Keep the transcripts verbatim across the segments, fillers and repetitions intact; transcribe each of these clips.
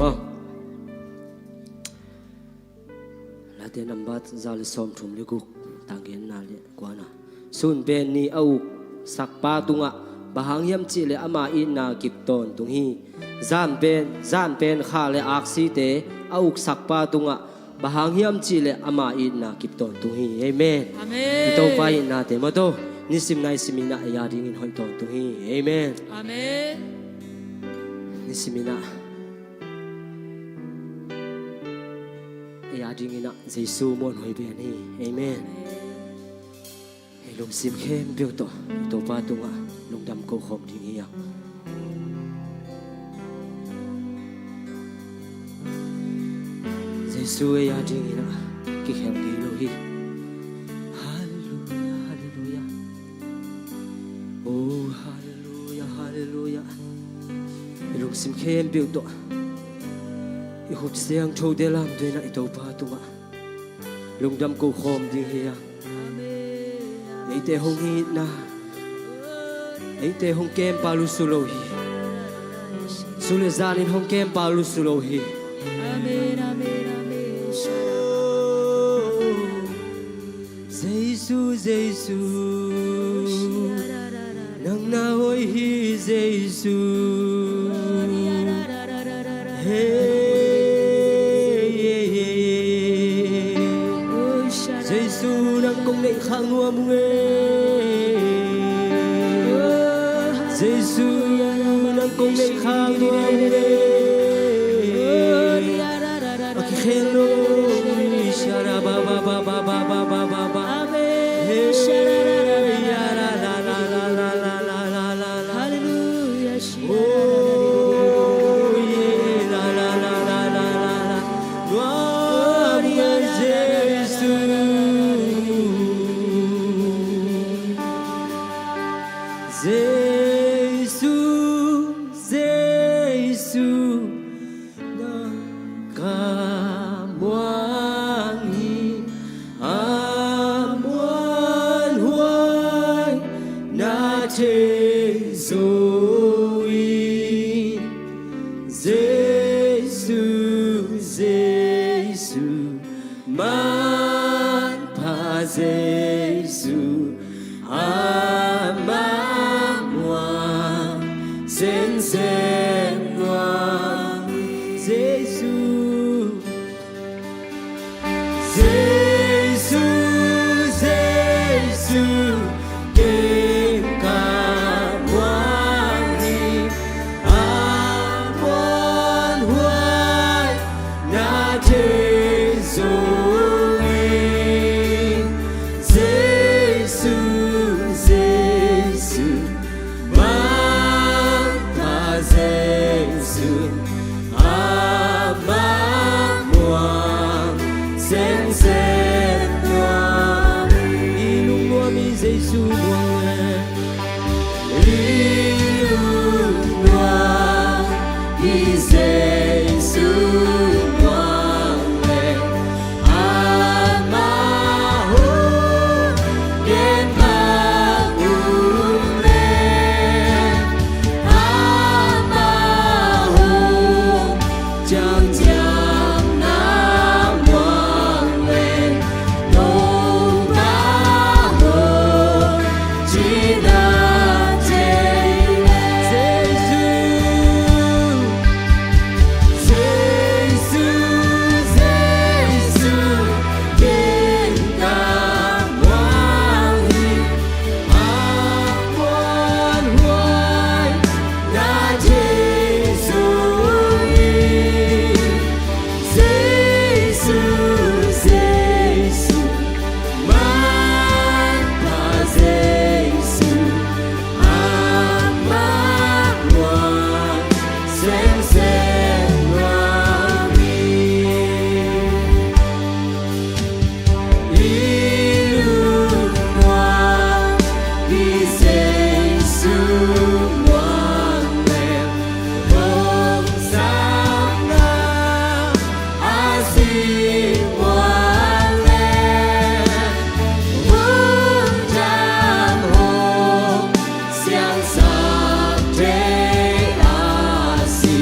Aw. Late nambat za le sawmthum le guk, tanggenna le kuana. Sun pen ni a uk sakpa tungah, bang hang hiam cihleh ama itna kip tawntung hi. Zan pen, zan pen kha le aksite a uk sakpa tungah, bang hang hiam cihleh ama itna kip tawntung hi. Amen. Amen. I Topa itnate maw, nisim naisim inah ei a dingin hoih tawntung hi. Amen. Amen. Nisim inah ei a dingin ah Jesu muanhuai pen hi. Amen. Amen. Hei lungsim khempeuh tawh i Topa tungah lungdam ko khawm ding hi hang. Jesu ei a dingin ah kikhel ngei lo hi. Halleluia, halleluia. Oh, halleluia, halleluia. I lungsim khempeuh tawh i khut siangthote lamte inah i Topa tungah lungdam ko khawm ding hi hang. Eite hong itna, eite hong kempa lusu lo hi. Su le zanin hong kempa lusu lo hi. Amen, amen, amen. Jesu, Jesu, nang na hoih hi Jesu. Hey, hey, hey, hey. Jesu, nang kong neih kha nuam ung e. Jesu, nang kong neih kha nuam ung e. A kikhel lo, shara ba ba ba ba. Amen. Hey, shara la la la la la. Hallelujah. Oh, yeah, la la la la. Gloria a Jesu. Jesu, Jesu. Nang ka muang hi, a muanhuai na thei zo hi. Jesu, Jesu, manpha Jesu, amah muang sensen nuam. Jesu, Jesu, Jesu, ken ka muang hi, a muanhuai na thei zo hi. Jesu, Jesu, manpha Jesu, amah muang sensen nuam hi. I lungnuam hi Jesu muang e. I lungnuam hi Jesu muang e. Amah hong gen bang um leh, amah hong ciamciam na muang leh, Topa hong cihna thei leh. Jesu, Jesu, Jesu, ken ka muang hi, a muanhuai na thei zo hi. Jesu, Jesu, manpha Jesu, amah muang sensen nuam hi. I lungnuam hi Jesu muang leh, hong samna a si muang leh, lungtang hong siangsak thei a si.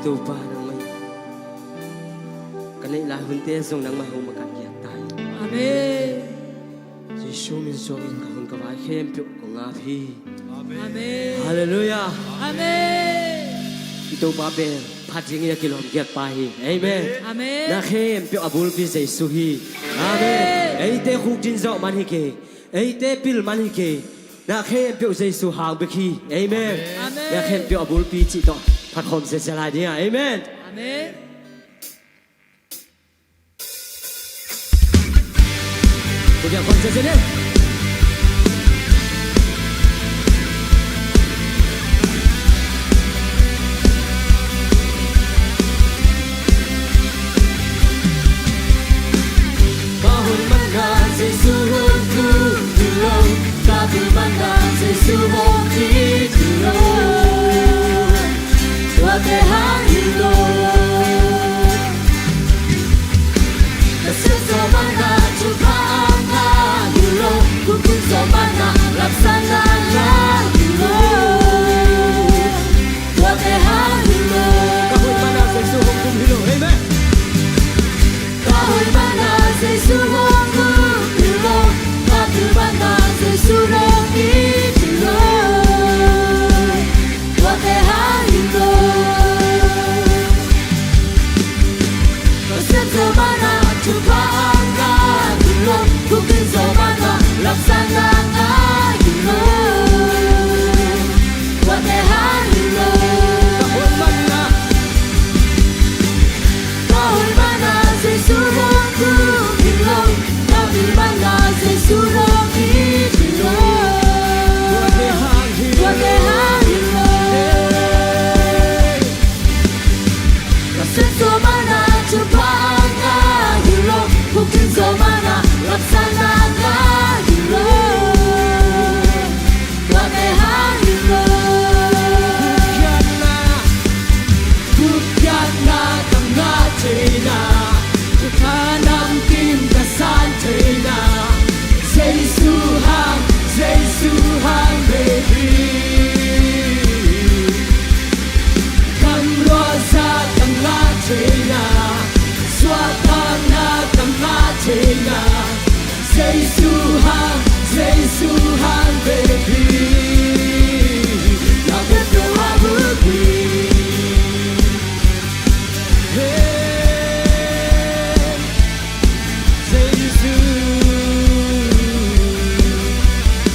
Topa nangmah in ka neih lai hunte zong nangmah hong makaih giat ta hi. Amen. Jesu min suangin ka hun ka vai khempeuh kong ap hi. Amen. Halleluiah. Amen. I Topa pen phat dingin a kilawm giat pa hi. Amen. Amen. Na khempeuh a bulpi Jesu hi. Amen. Amen. Eite khukdin zawh man hi kei. Eite pil man hi kei. Na khempeuh Jesu hang bek hi. Amen. Amen. Na khempeuh a bulpi cih tawh phat khawm zetze lai ding a. Amen. Amen. Ko dia khawm zetze ni. Ka hoih manin Jesu hong tung hi lo, ka pil manin Jesu hong it hi lo. Tuate hang hi lo. Ka siatzaw manin thupha a ngah hi lo, ka khukdin zawh manin lamsangna ngah hi lo. Tuate hang hi lo. Ka hoih manin Jesu hong tung hi lo. Amen. Ka hoih manin Jesu hong tung hi lo, ka pil manin Jesu hong it hi lo. Tuate hang hi lo. Ka siatzaw manin thupha a ngah hi lo, ka khukdin zawh manin lamsangna ngah hi lo. Tuate hang hi lo. Ka hoih manin Ka hoih manin Jesu hong tung hi lo, ka pil manin Jesu hong it hi lo. Tuate hang hi lo. Tuate hang hi lo. Ka siatzaw manin thupha a ngah hi lo, ka khukdin zawh manin lamsangna ngah hi lo. Tuate hang hi lo. Gupkhiatna, gupkhiatna ka ngah theihna, thupha namkim ka san theihna, Jesu hang, Jesu hang bek hi. Gamluahza ka ngah theihna, suahtakna ka ngah theihna, Jesu hang, Jesu hang bek hi. Nang bek tawh a bulpi. Hey, Jesu.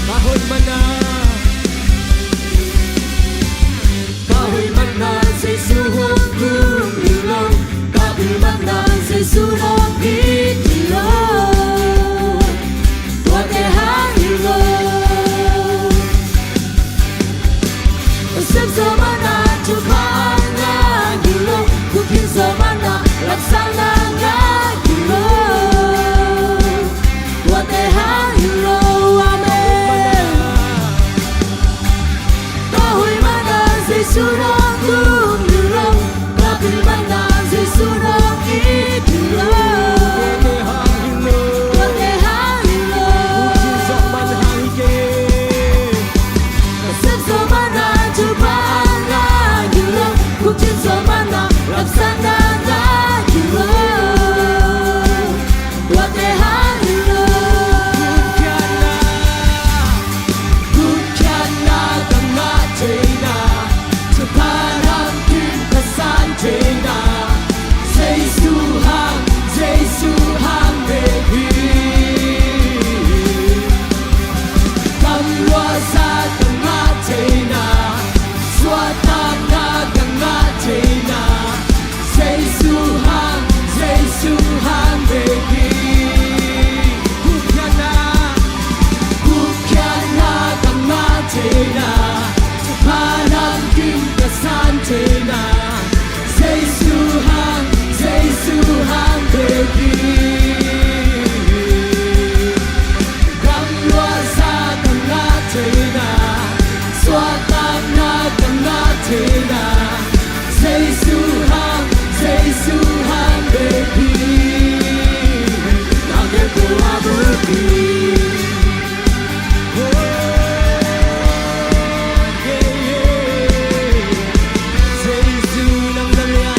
Ka hoih manin Ka hoih manin Jesu hong tung hi lo, ka pil manin Jesu hong it hi lo. Tuate hang hi lo. Ka siatzaw manin thupha a ngah hi lo, ka khukdin zawh manin lamsangna ngah hi lo. Tuate hang hi lo. Amen. Ka hoih manin Jesu hong tung hi lo, ka pil manin Jesu hong it hi lo. Tuate hang hi lo. Tuate hang hi lo. Khukdin zawh man hang hi kei. Ka siatzaw manin thupha a ngah hi lo, ka khukdin zawh manin lamsangna ngah hi lo. Tuate hang hi lo. Gupkhiatna, gupkhiatna ka ngah theihna, thupha namkim ka san theihna, Jesu hang, Jesu hang bek hi. Gamluahza ka ngah theihna, suahtakna ka ngah theihna, Jesu hang, Jesu hang bek hi. Gupkhiatna, gupkhiatna ka ngah theihna, thupha namkim ka san theihna, Jesu hang, Jesu hang bek hi. Gamluahza ka ngah theihna, suahtakna ka ngah theihna, Jesu hang, Jesu hang bek hi. Nang bek tawh a bulpi. Oh, yeah, yeah. Jesu nang na lia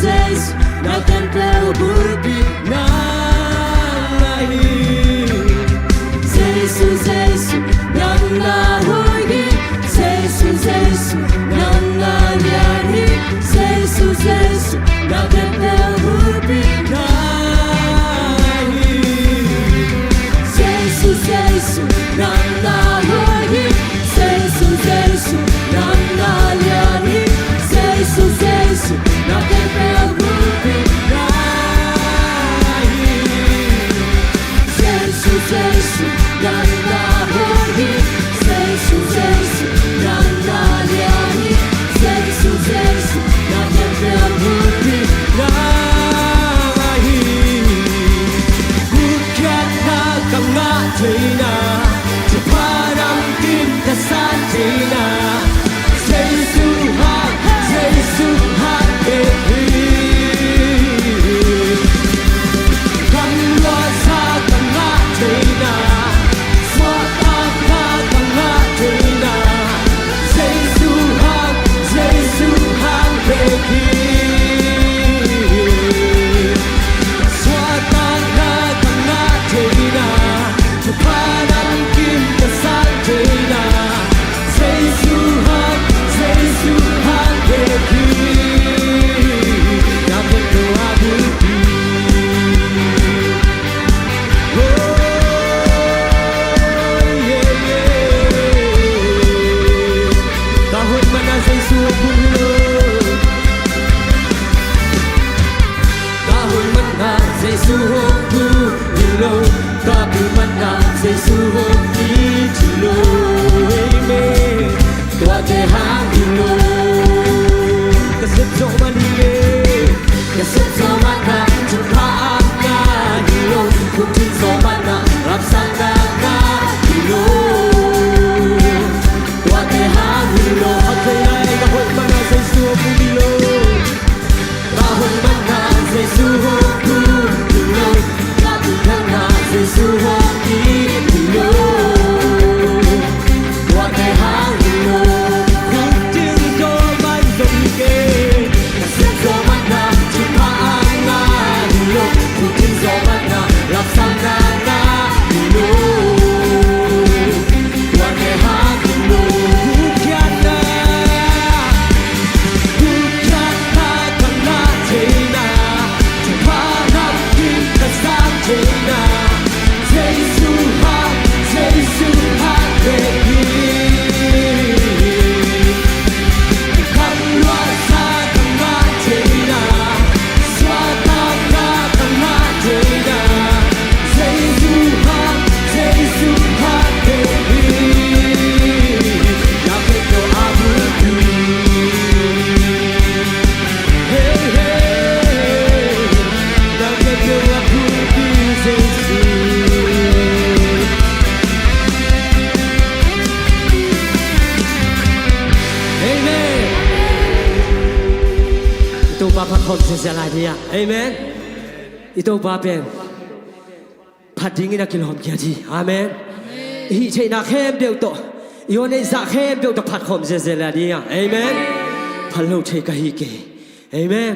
Jesu, na khempeuh bulpi nang ahi. Jesu, Jesu, nang na hoih hi. Jesu, Jesu, nang na lian hi. Jesu, Jesu, na khempeuh bulpi nang ahi. Jesu, Jesu, nang na hoih hi. Jesu, Jesu, nang na lian hi. Jesu, Jesu, na khempeuh bulpi nang ahi. Jesu, Jesu, nang na hoih hi. Jesu, Jesu, nang na lian hi. Jesu, Jesu, na khempeuh bulpi nang ahi. Gupkhiatna ka ngah theihna, thupha namkim ka san theihna, Jesu hang, Jesu hang bek hi. Gamluahsa ka ngah theihna, suahtakna ka ngah theihna, Jesu hang, Jesu hang bek hi. Suahtakna ka ngah theihna, thupha namkim ka san theihna, Jesu hang, Jesu hang bek hi. Na khempeuh a bulpi. Oh, yeah, yeah. Ka hoih man a Jesu hong tung hi lo. Ka hoih man a Jesu hong tung hi lo. Ka bil man a Jesu hong it hi lo. Amen. Tuate hang hi lo. Ka sep zawh man hi e. Ka sep zawh man a thupha a ngah hi lo. Khukdin zawh man a rapsakna ngah hi lo. Tuate hang hi lo. Hang thei lai, ka hoih man a Jesu hong tung hi lo. Ka hoih man a Jesu hong tung hi lo. Ka bil man a Jesu hong it hi lo. Tuate hang hi lo. Khukdin zawh man zong hi kei. Ka sep zawh man a thupha a ngah hi lo. Khukdin zawh man a rapsakna ngah hi lo. Tuate hang hi lo. Gupkhiatna, gupkhiatna ka ngah theihna, thupha namkim ka san theihna, Jesu hang, Jesu hang bek hi. Gamluahsa ka ngah theihna, suahtakna ka ngah theihna, Jesu hang, Jesu hang bek hi. Na khempeuh a bulpi. Hey, hey. Na khempeuh a bulpi Jesu. Amen. I Topa phat khawm ziahziah lai ding a. Amen. I Topa pen phat dingin a kilawm kiat hi. Amen. I hih theihna khempeuh tawh, i hong neihzah khempeuh tawh phat khawm ziahziah lai ding a. Amen. Phat lo thei ka hi kei. Amen.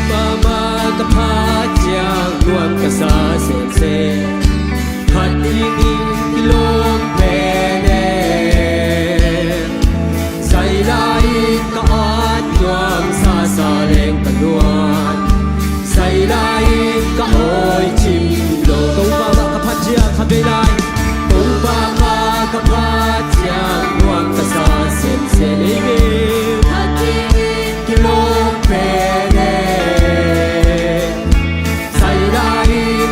Kong mahmah ka phat ciang nuam ka sa semsem, phat dingin kilawm pen e. Zai lai-in ka at nuam, sasa leng ka nuam, zai lai-in ka awi cim lo. Kong mahmah ka phat ciang khatvei lai. Kong mahmah ka phat ciang nuam ka sa semsem, amen. Phat dingin kilawm pen e. Zai lai-in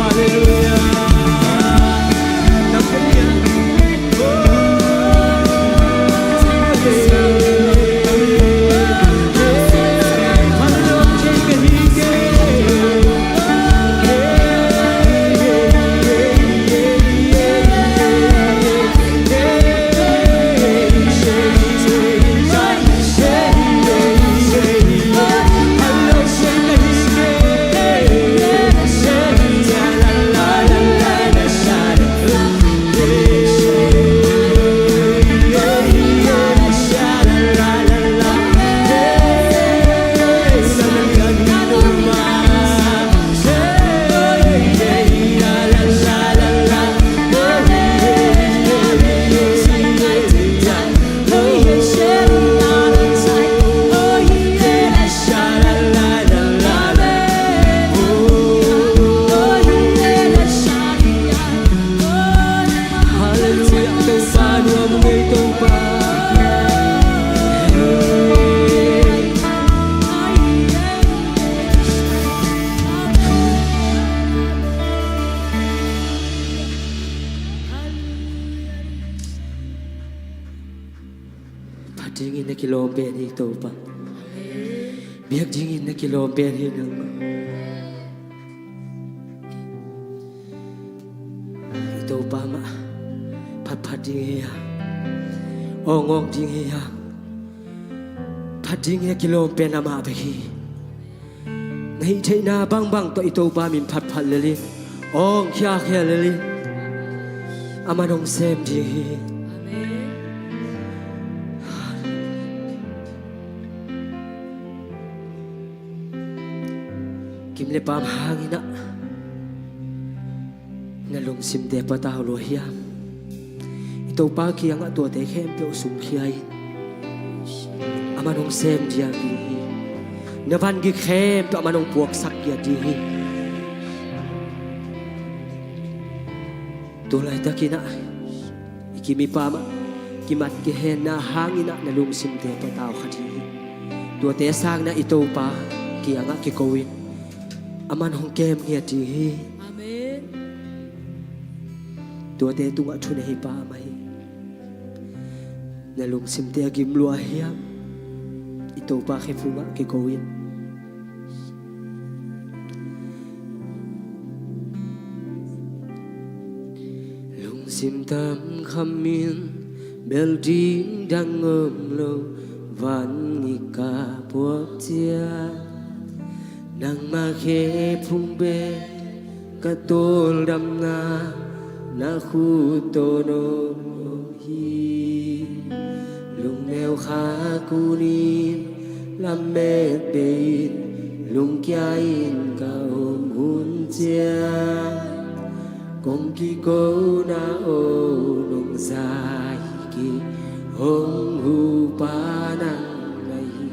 Halleluiah, Topa, nuam ung ei Topa. Phat dingin na kilawm pen hi Topa. Biak dingin na kilawm pen hi nangmah. I Topa mah phatphat ding hi hang, awngawng ding hi hang. Phat dingin na kilawm pen amah bek hi. Na hih theihna bangbang tawh i Topa min phatphat lel in, awng khiakhia lel in, aman hong sem ding hi. Amen. Kim le paam hangin ah na lungsimte patau lua hiam? I Topa kiangah tuate khempeuh sungkhia in, aman hong sem ding hi. Na vangik khempeuh aman hong puaksak ding hi. Tu laitakin ah i kim i paam ah kimat kihenna hangin ah na lungsimte patau kha ding hi. Tuate sangin ah i Topa kiangah kiko in, aman hong kem ngiat ding hi. Amen. Tuate tungah thunei pa mah hi. Na lungsimte a gim lua hiam? I Topa khephungah kiko in. Lungsim tam khamin bel ding dang om lo, vangik ka puak ciang, nangmah khephung bek ka tawldamna, na khut tawh nawm lo hi. Lungneu khak unin, lamet bei-in, lungkia-in ka om hun ciang, kong kikona aw nong za hi, kei hong hupa nang na hi.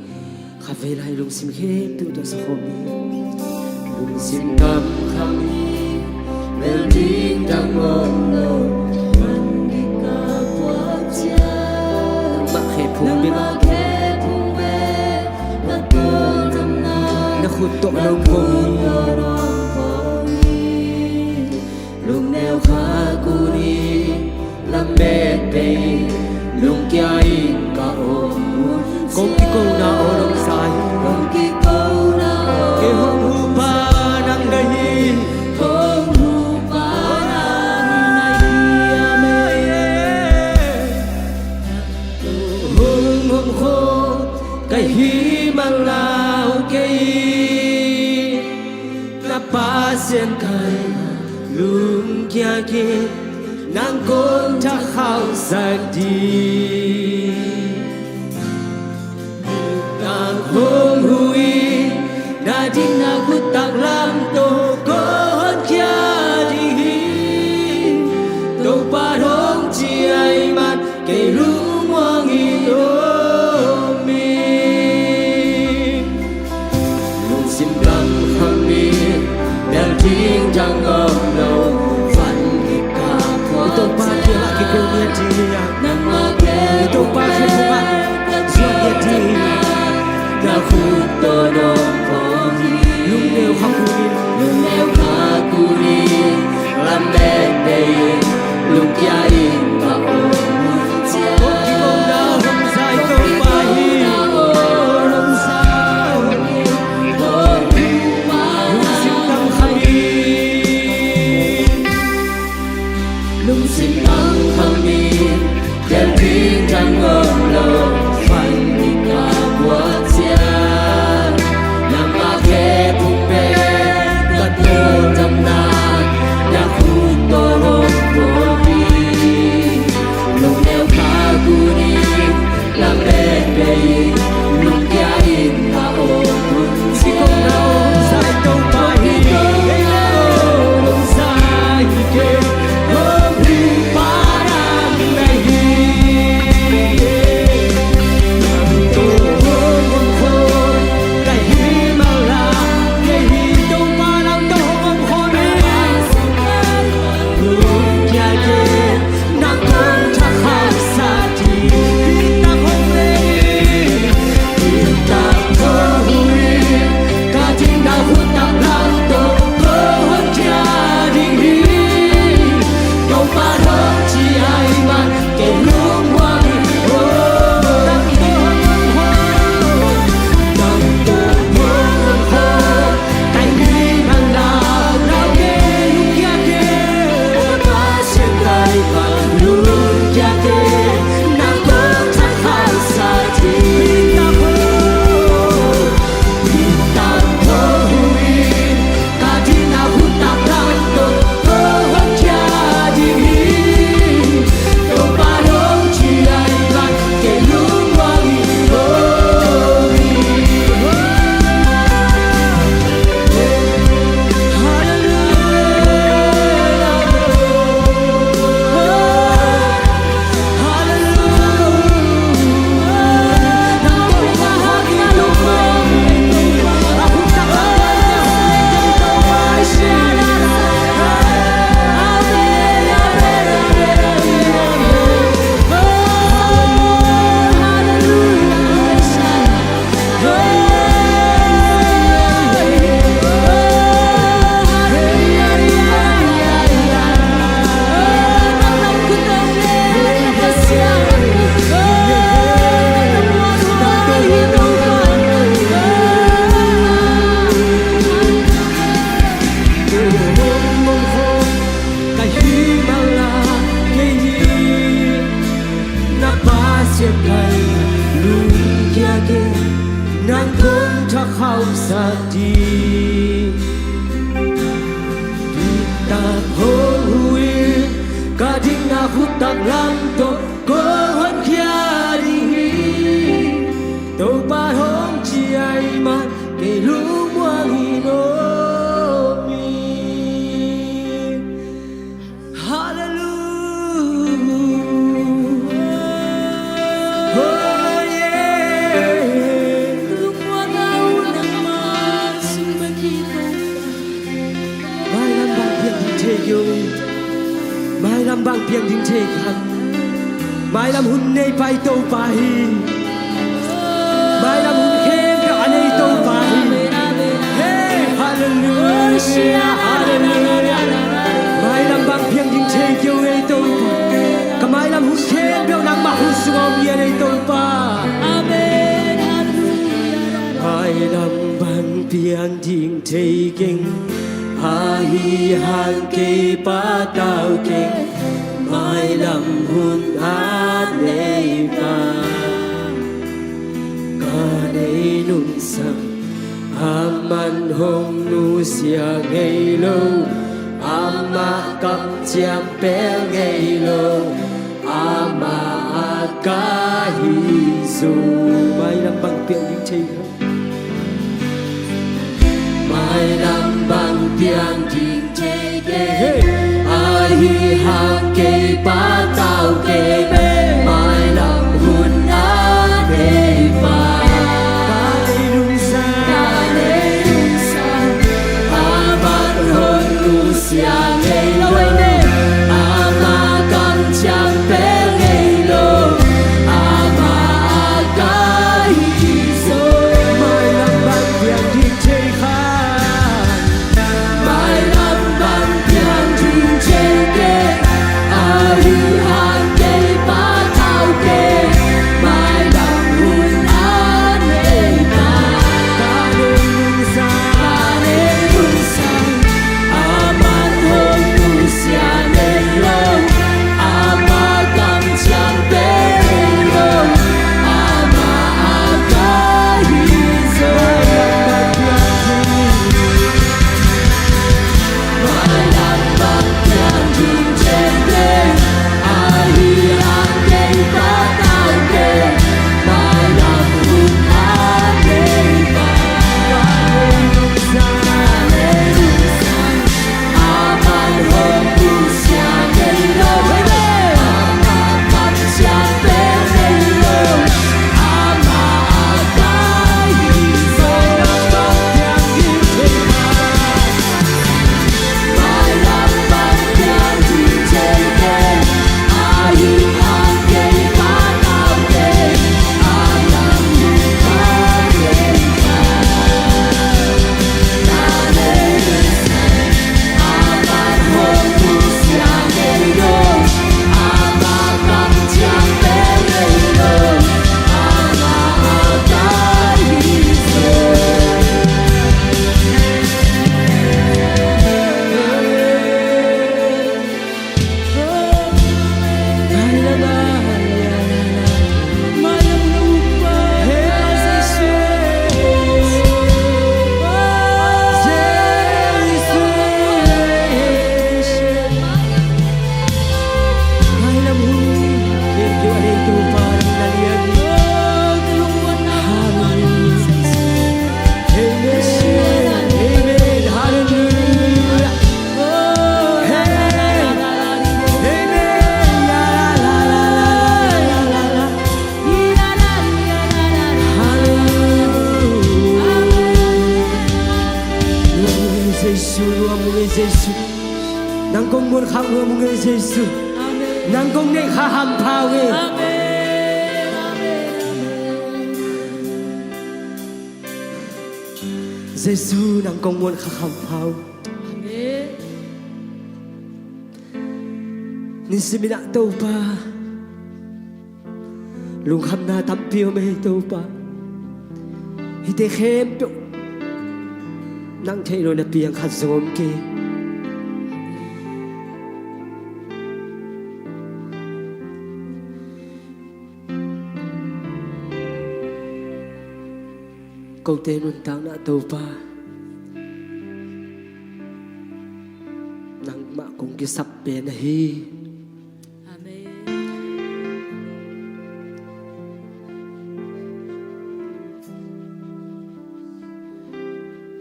Khatvei lai lungsim khempeuh tawh sa khawm ni. Lungsim tam khamin bel ding dang om lo, vangik ka puak ciang, nangmah khephung bek, nangmah khephung bek ka tawldamna, na khut tawh nawm kong hi. Lungneu khak unin, lamet bei-in, lungkia-in ka om hun ciang, kong kikona aw nong za hi, kong kikona aw, kei hong hupa nang na hi. Hong hupa nang na hi. Amen. Hong hong khawm ka hi. Hih manlau kei na Pasian kei lungkia kei, nang kong thakhausak ding. Nang hong hu in, na ding na khut taklam tawh kong honkhia ding hi. Topa hong ci ahih man kei lungmuang in om ing. Lungsim kamkham in, bel ding dang om lo, van hika kua. Topa kiangah kiko ngiat ding hi a, Topa kiangah zuan ngiat ding hi a, na khut tawh nong pawng hi. Lungneu kha kul in, lungneu kha kul in, lam bek bei in, lungkia in ka om hun ciat. Kong kiko na hong zai Topa hi. Lungsim kamkham in, lungsim kamkham in, bel ding dang om lo, van hika kua ciat. Nangmah khe phung pen ka tawldamna, na khut tawh hong pawng hi. Lungneu kha kul in, lam bek bei in, lungkia in ka om hun ciat. Kong na hong zai Topa hi. Hong zai hi kei, hong hu pa nang na hi. Nang tawh hong om khawm ka hih manlang, kei hi Topa nang tawh hong om khawm hi. Lungkia kei, nang kong thakhausak ding. Hih tak hong lei, hih tak hong hu in, ka ding na khut taklam tawh kong honkhia ding hi. Topa hong ci ahih man kei lungmuang in om ing. Nang tawh hong om khawm ka hih manlang, lau kei, lungkia kei. Pasian kei, lungkia kei, nang kong thakhausak ding. Hih tak hong hu in, ka ding na khut taklam tawh kong honkhia ding hi. Topa hong ci ahih man kei lungmuang in om ing. Halleluia. Ka hih manlang kei hi, na Pasian kei lungkia kei, nang kong thakhausak ding. Hih tak hong hu in, ka ding na khut taklam tawh kong honkhia ding hi. Topa hong ci ahih man kei lungmuang in om ing. Halleluia. Oh, yeah. Lungmuang a u nangmah sung bek hi Topa. Mailam bang piang ding thei kei uh. Mailam bang piang ding thei kei uh. Mailam hun neipa i Topa hi. Mailam hun khempeuh a nei Topa hi. Hey, halleluia, halleluia. Mailam bang piang ding thei kei uh ei Topa. Ka mailam hun khempeuh nangmah hun sung a om ngiat ei Topa. Amen. Halleluia. Mailam bang piang ding thei keng, ahi hang kei patau keng, mailam hun a neipa ka nei Aman hong nusia ngei lo, amah kamciam pel ngei lo, amah a ka hi zo. Mailam bang piang ding thei kha. Mailam bang piang ding thei kei. Ahi hang kei patau kei. Mailam hun a nei pa. Ka nei lungsim. Ka nei lungsim. Amah hong nusia ngei lo. Amah kamciam pel ngei lo. Amah a ka hi zo. Mailam bang piang ding thei kha. Mailam bang piang ding thei kei. Ahi hang kei patau kei. Mailam hun a nei pa. Ka nei lungsim. Ka nei lungsim. Amah hong nusia ngei lo. Amah kamciam pel ngei lo. Amah a ka hi zo. Jesu, lua mung ei Jesu. Nang kong muan khak lua mung ei Jesu. Amen. Nang kong neih kha hampha ung ei. Amen. Amen. Jesu, nang kong muan khak hampha ung. Amen. Nisimin ah Topa, lungkhamna tampi om ei Topa. Hihte khempeuh nang theih lo na piang khat zong om kei. Kote nuntakna Topa, nangmah kong kisap pen ahi. Amen.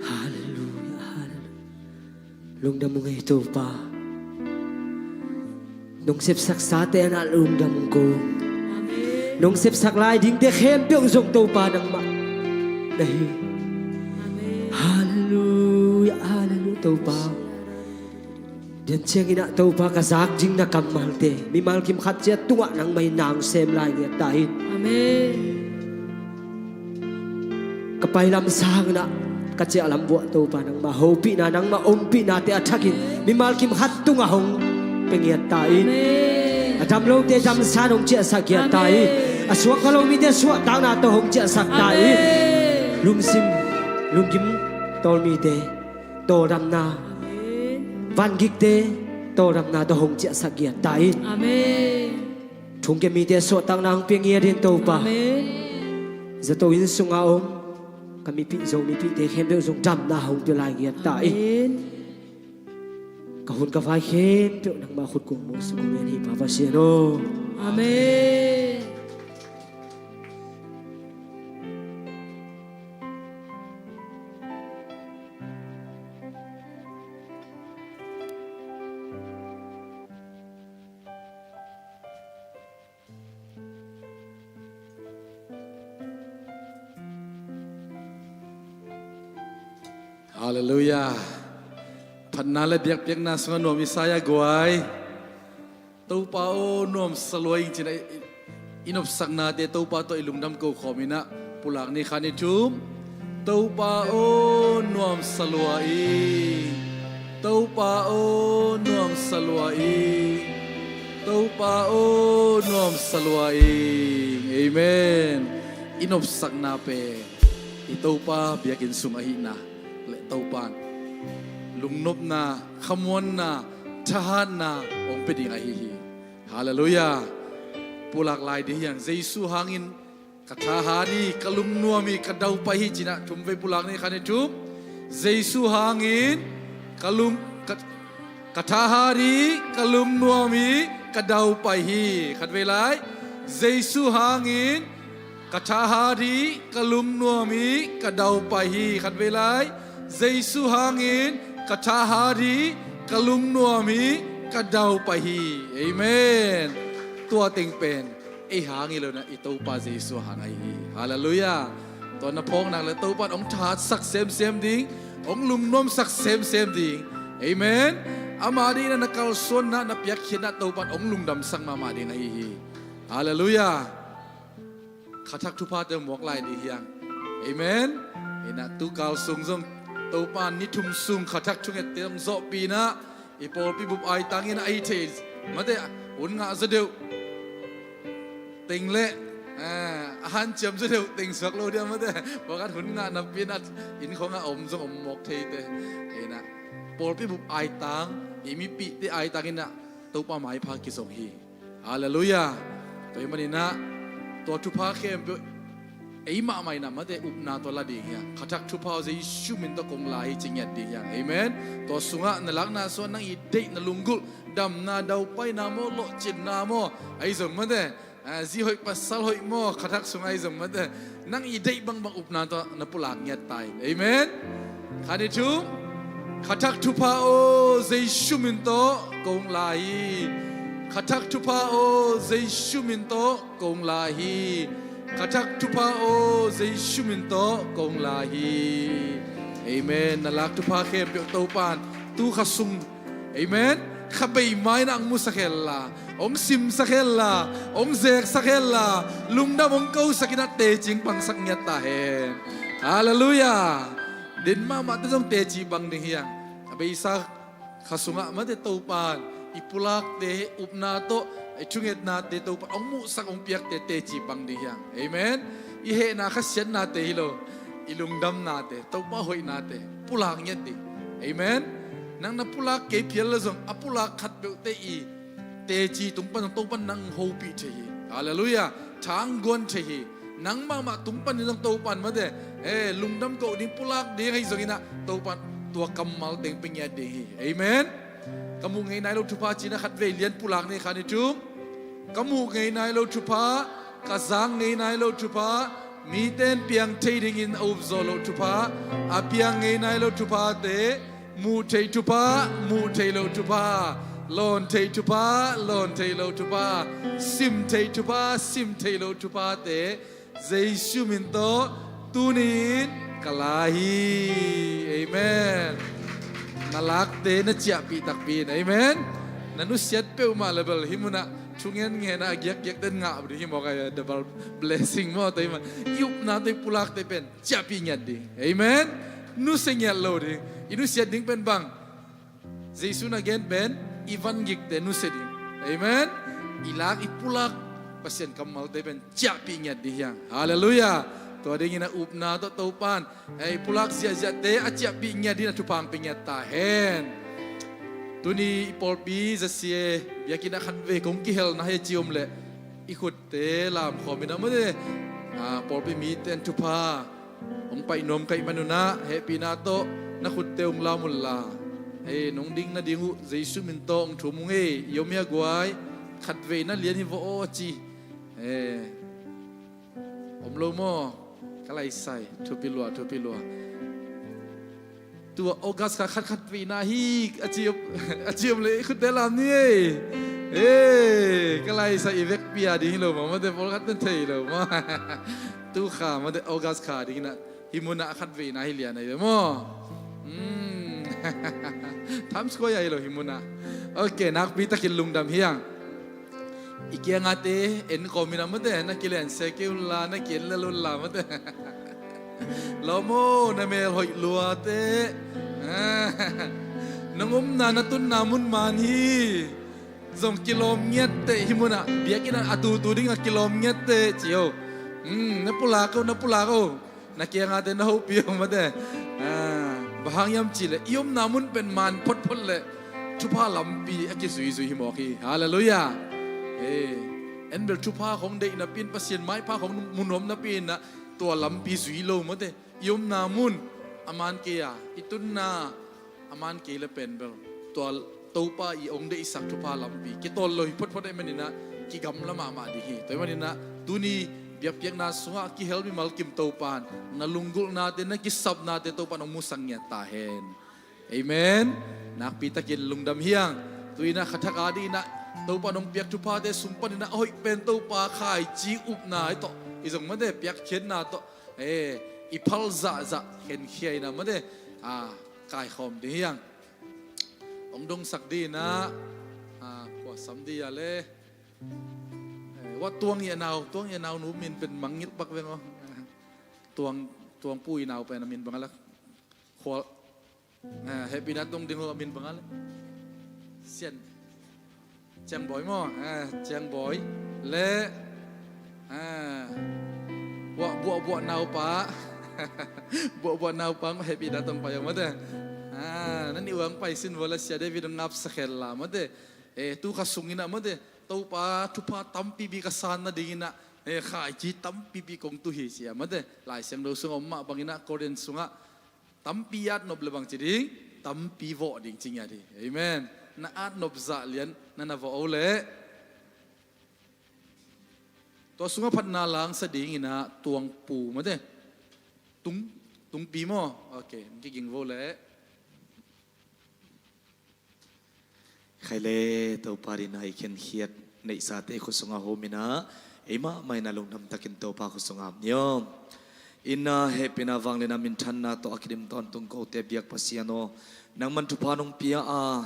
Halleluia, halleluia. Lungdam ung ei Topa. Nong sepsak sate na lungdam ung ko. Amen. Nong sepsak lai dingte khempeuh zong Topa nangmah na hi. Amen. Halleluia, halleluia Topa. Dian ciangin ah Topa ka zak ding na kammalte mimal kim khat ciat tungah nangmah in nang sem lai ngiat ta in. Amen. Ka pailam sangin ah ka ciahlam vuah Topa nangmah hopihna nangmah ompihnate a thakin mimal kim khat tungah hong pia ngiat ta in. Amen. A dam lote damsa hong ciahsak ngiat ta in. Amen. A suakta lo mite suahtakna tawh hong ciahsak ta in. Amen. Lungsim lungkim tawlmite tawldamna, amen, vangikte tawldamna tawh hong ciahsak ngiat ta in. Amen. Thongkia mite suahtakna hong pia ngiat in Topa. Amen. Zato inn sunga om Ka mipih Zomipihte khempeuh zong damna hong pia lai ngiat ta in. Amen. Ka hun ka vai khempeuh nangmah khut kong muang sung kong ngen hi Pa Pasian aw. Amen. Halleluiah. Phatna le biakpiakna sungah nuam i sa a guai. Topa aw nuamsa lua ing ci-in ah i, i, i nopsaknate Topa tawh i lungdam ko khawm in ah pulak ni khat ni thum. Topa aw nuamsa lua ing. Topa aw nuamsa lua ing. Topa aw nuamsa lua ing. Amen. I nopsakna pen i Topa biakinn sung ahihna le Topa in lungnopna, khamuanna, thahatna hong pia ding ahi hi. Halleluiah. Pulak lai ding hi hang. Jesu hangin ka thahat hi, ka lungnuam hi, ka daupai hi ci-in ah thum vei pulak ni khat ni thum. Jesu hangin ka lung, ka, ka thahat hi, ka lungnuam hi, ka daupai hi. Khat vei lai. Jesu hangin ka thahat hi, ka lungnuam hi, ka daupai hi. Khat vei lai. Jesu hangin ka thahat hi, ka lungnuam hi, ka daupai hi. Amen. Tua teng pen ei hang hi lo-in ah i Topa Jesu hang ahi hi. Halleluiah. Tua na phawknak le Topa in hong thahatsak semsem ding, hong lungnuamsak semsem ding. Amen. Ama dingin ah na kalsuanna, na piakkhiatna Topa in hong lungdamsak mahmah ding ahi hi. Halleluiah. Khathak thuphate muak lai ding hi hang. Amen. Hi-in ah tu kal sung zong Topa in ni thum sung khathak thungette zong zawhpih in ah i pawlpi bup aitang in ah ei thei mate hun ngah zaw deuh teng le, eh, a hanciam zaw deuh teng suak lo ding mate. Pawlkhat hun ngah napi-in ah inn khawngah om zong om mawk thei te. Hi-in ah pawlpi bup aitang, i mipihte aitang in ah Topa maipha kizong hi. Halleluiah. Tua ahih manin ah tua thupha khempeuh ei mahmah in ah mate upna tawh la ding hi hang. Khathak thupha aw Jesu min tawh kong la hi ci ngiat ding hi hang. Amen. Tua sungah na lakna sungah nang i deih na lunggulh, damna, daupaina maw, lawhcinna maw, ahi zong mate, ah, zi hoih pasal hoih maw, khathak sungah ahi zong mate, nang i deih bangbang upna tawh na pulak ngiat ta in. Amen. Khat ni thum. Khathak thupha aw Jesu min tawh kong la hi. Khathak thupha aw Jesu min tawh kong la hi. Khathak thupha aw Jesu min tawh kong la hi. Amen. Na lak thupha khempeuh Topa in tu kha sung, amen, kha bei mai-in ah hong musak hen la, hong simsak hen la, hong zeksak hen la, lungdam hong kosak in ah teci hong pangsak ngiat ta hen. Halleluiah. Den mahmahte zong teci pang ding hi hang. A beisa kha sungah mate Topa in i pulakte, upna tawh i thungetnate Topa in hong muhsak hong piakte teci pang ding hi hang. Amen. I hehna khasiatnate hi lo, i lungdamnate, Topa hoihnate pulak ngiat ding. Amen. Nang na pulak kei phial le zong a pulak khatpeuhte i teci tung pan zong Topa in nang hopih thei hi. Halleluiah. Thangguan thei hi. Nang mahmah tung panin zong Topa in mate, eh, lungdam koh ding, pulak ding ahi zongin ah Topa in tua kammal teng pia ngiat ding hi. Amen. Ka muh ngei nai lo thupha ci-in ah khat vei lian pulak ni khat ni thum. Ka muh ngei nai lo thupha, ka zak ngei nai lo thupha, mite in piang thei dingin a up zawh loh thupha, a piang ngei nai lo thuphate, muh theih thupha, muh theih loh thupha, lawn theih thupha, lawn theih loh thupha, sim theih thupha, sim theih loh thuphate Jesu min tawh tuni-in ka la hi. Amen. Na lakte na ciahpih takpi in. Amen. Na nusiat peuhmah le bel hih munah thungen ngen a giakgiak den ngah ding hi mawk a, double blessing maw, tua hi mah. I upna tawh i pulakte pen ciahpih ngiat ding. Amen. Nusia ngiat lo ding. I nusiat ding pen bang? Jesu na gen pen i vangikte nusia ding. Amen. I lak i pulak Pasian kammalte pen ciahpih ngiat ding hi hang. Halleluiah. Tua dingin a upna tawh Topa in, eh, i pulak ziahziahte a ciahpih ngiat dingin a thupha hong pia ngiat ta hen. Tuni i pawlpi zasia biakinn ah khat vei kong kihelna hi ci om leh i khutte lamkhawm in a mate, ah, pawlpi mite in thupha Hong paih nuam ka hih manun ah hehpihna tawh na khutte hong lam unla, ei, nong ding nading uh Jesu min tawh hong thum ung ei. I om hia guai? Khatveina lian hi vaw aw, a ci. Ei, om lo maw? Ka laisai. Thupi lua, thupi lua. Tua August kha khat khatveina hi, a ci, a ci om leh i khutte lam ni ei. Ei, ka laisai, i vekpi a ding hi lo maw, mate, pawlkhat na thei lo maw. Tu kha, mate, August kha ding in ah hih munah a khatveina hi lian ahi ve maw. Hmm. Times Square ahi lo hih munah. Ok, nakpi takin lungdam hi hang. I kiangate en kawm in ah, mate, na kilen se kei unla, na kilen lel unla, mate. Lawm aw, na mel hoih luate. Nong omna, na tunna mun man hi. Zong kilawm ngiatte, hih munah biakinn ah a tutu dingah kilawm ngiatte ci o. Hmm, na pulak o, na pulak o. Na kiangate na hopih o, mate. Ah, bang hang hiam cihleh i omna mun pen man photphot leh thupha lampi a kizuizui hi mawk hi. Halleluiah. Eh, en bel thupha khong deih napi in, Pasian maipha khong mu nuam napi in ah tua lampi zui lo, mate. I omna mun a man kei a, i tunna a man kei le pen bel tua Topa i hong deihsak thupha lampi kitawl lo hi photphot ahih manin ah kigamla mahmah ding hi. Tua ahih manin ah tuni biakpiakna sungah a kihel mimal kim Topa in na lunggulhnate, na kisapnate Topa in hong musak ngiat ta hen. Amen. Nakpi takin lungdam hi hang. Tu in ah kha thak a ding in ah Topa in hong piak thuphate sung panin ah a hoih pen Topa khaici upna hi tawh, i zong, mate, piakkhiatna tawh, eh, i phal zahzah khenkhia in ah, mate, ah, kaikhawm ding hi hang. Hong dongsak ding in ah, ah, kua sam ding a le, eh, Wah Tuang Ye Nau, Tuang Ye Nau nu min pen mangngilh pak veng aw. Tuang, Tuang Pu i nau pen a min bang a le, Khual, ah, hehpihna tawh ding uh a min bang a le, Sian Ciang Bawi maw? Ah, Ciang Bawi le, ah, Buah, Buah, Buah Naupa. Buah, Buah Naupa maw, hehpihna tawh pai aw, mate. Ah, na nih uang pai sin vua la, Sia David hong ngapsak hen la, mate. Eh, tu kha sung in ah, mate, Topa thupha tampipi ka san nading in ah, eh, khaici tampipi kong tu hi ci a, mate. Lai Siangtho sungah om mah bang in ah, Korin sungah, tampi at nop le bang ci ding, tampi vawh ding ci ngiat hi. Amen. Na at nop zah lian na na vawh o leh. Tua sungah phatna langsa ding in ah Tuang Pu, mate. Tung, Tung Pi maw? Ok, kiging vo leh. Khai le, Topa ding in ah i khenkhiat neihsate khut sungah hawm in ah, ei mahmah in ah lungdam takin Topa khut sungah hawm ni aw. In ah hehpihna, vangliatna, minthanna tawh a kidim tawntung kote biak Pasian aw, nangman thupha nong pia a,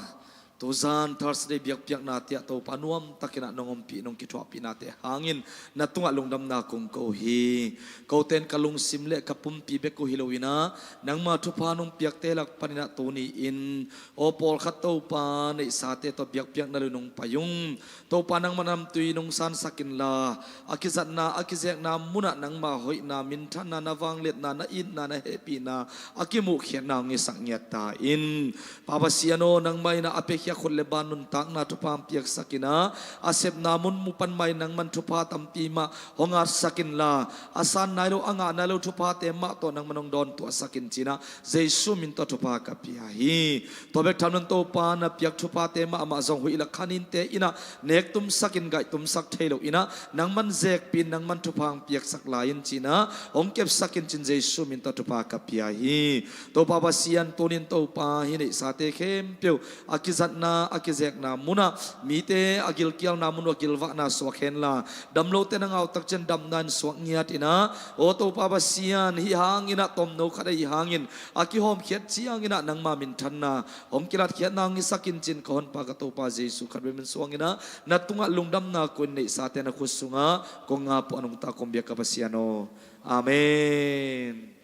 tuzan Thursday biakpiaknate ah Topa nuam takin ah nong ompih, nong kithuahpihnate hangin na tungah lungdamna kong ko hi. Kote in ka lungsim le ka pumpi bek uh hi lo in ah, nangma thupha nong piakte lak panin ah tuni-in aw pawlkhat Topa neihsate tawh biakpiakna lui nong pai ung. Topa nangma namtui nong sansak inla, a kizatna, a kizekna munah nangma hoihna, minthanna, na vangliatna, na itna, na hehpihna a kimuhkhiatna hong hisak ngiat ta in. Pa Pasian aw, nangmah in ah a piakhia khut le ban nuntakna thupha hong piaksak in ah, a sepna mun mu pan mah in nangman thupha tampi mah hong atsak inla, a san nai lo, a ngah nai lo thuphate mah tawh nangman hong dawntuahsak in ci-in ah Jesu min tawh thupha ka pia hi. Tua bek tham loin Topa na piak thuphate mahmah zong huih le khaninte in ah nektumsak in, gaihtumsak thei lo in ah nangman zekpih in, nangman thupha hong piaksak lai in ci-in ah hong kepsak in ci-in Jesu min tawh thupha ka pia hi. Topa Pasian, tuni-in Topa hih neihsate khempeuh a kizatna, a kizekna munah, mite a gilkialna mun uh a gilvahna suak henla, damlote na ngah uh takciang damna in suak ngiat in ah, aw Topa Pasian, hih hangin ah tomno khat ahih hangin a kihawmkhiat ciangin ah nangma minthanna hong kilatkhiatna hong hisak in ci-in ka honpa ka Topa Jesu khat bek min suang in ah na tungah lungdamna ko-in, neihsate na khut sungah kong ap uh a, nungta kong biak ka Pasian aw. Amen.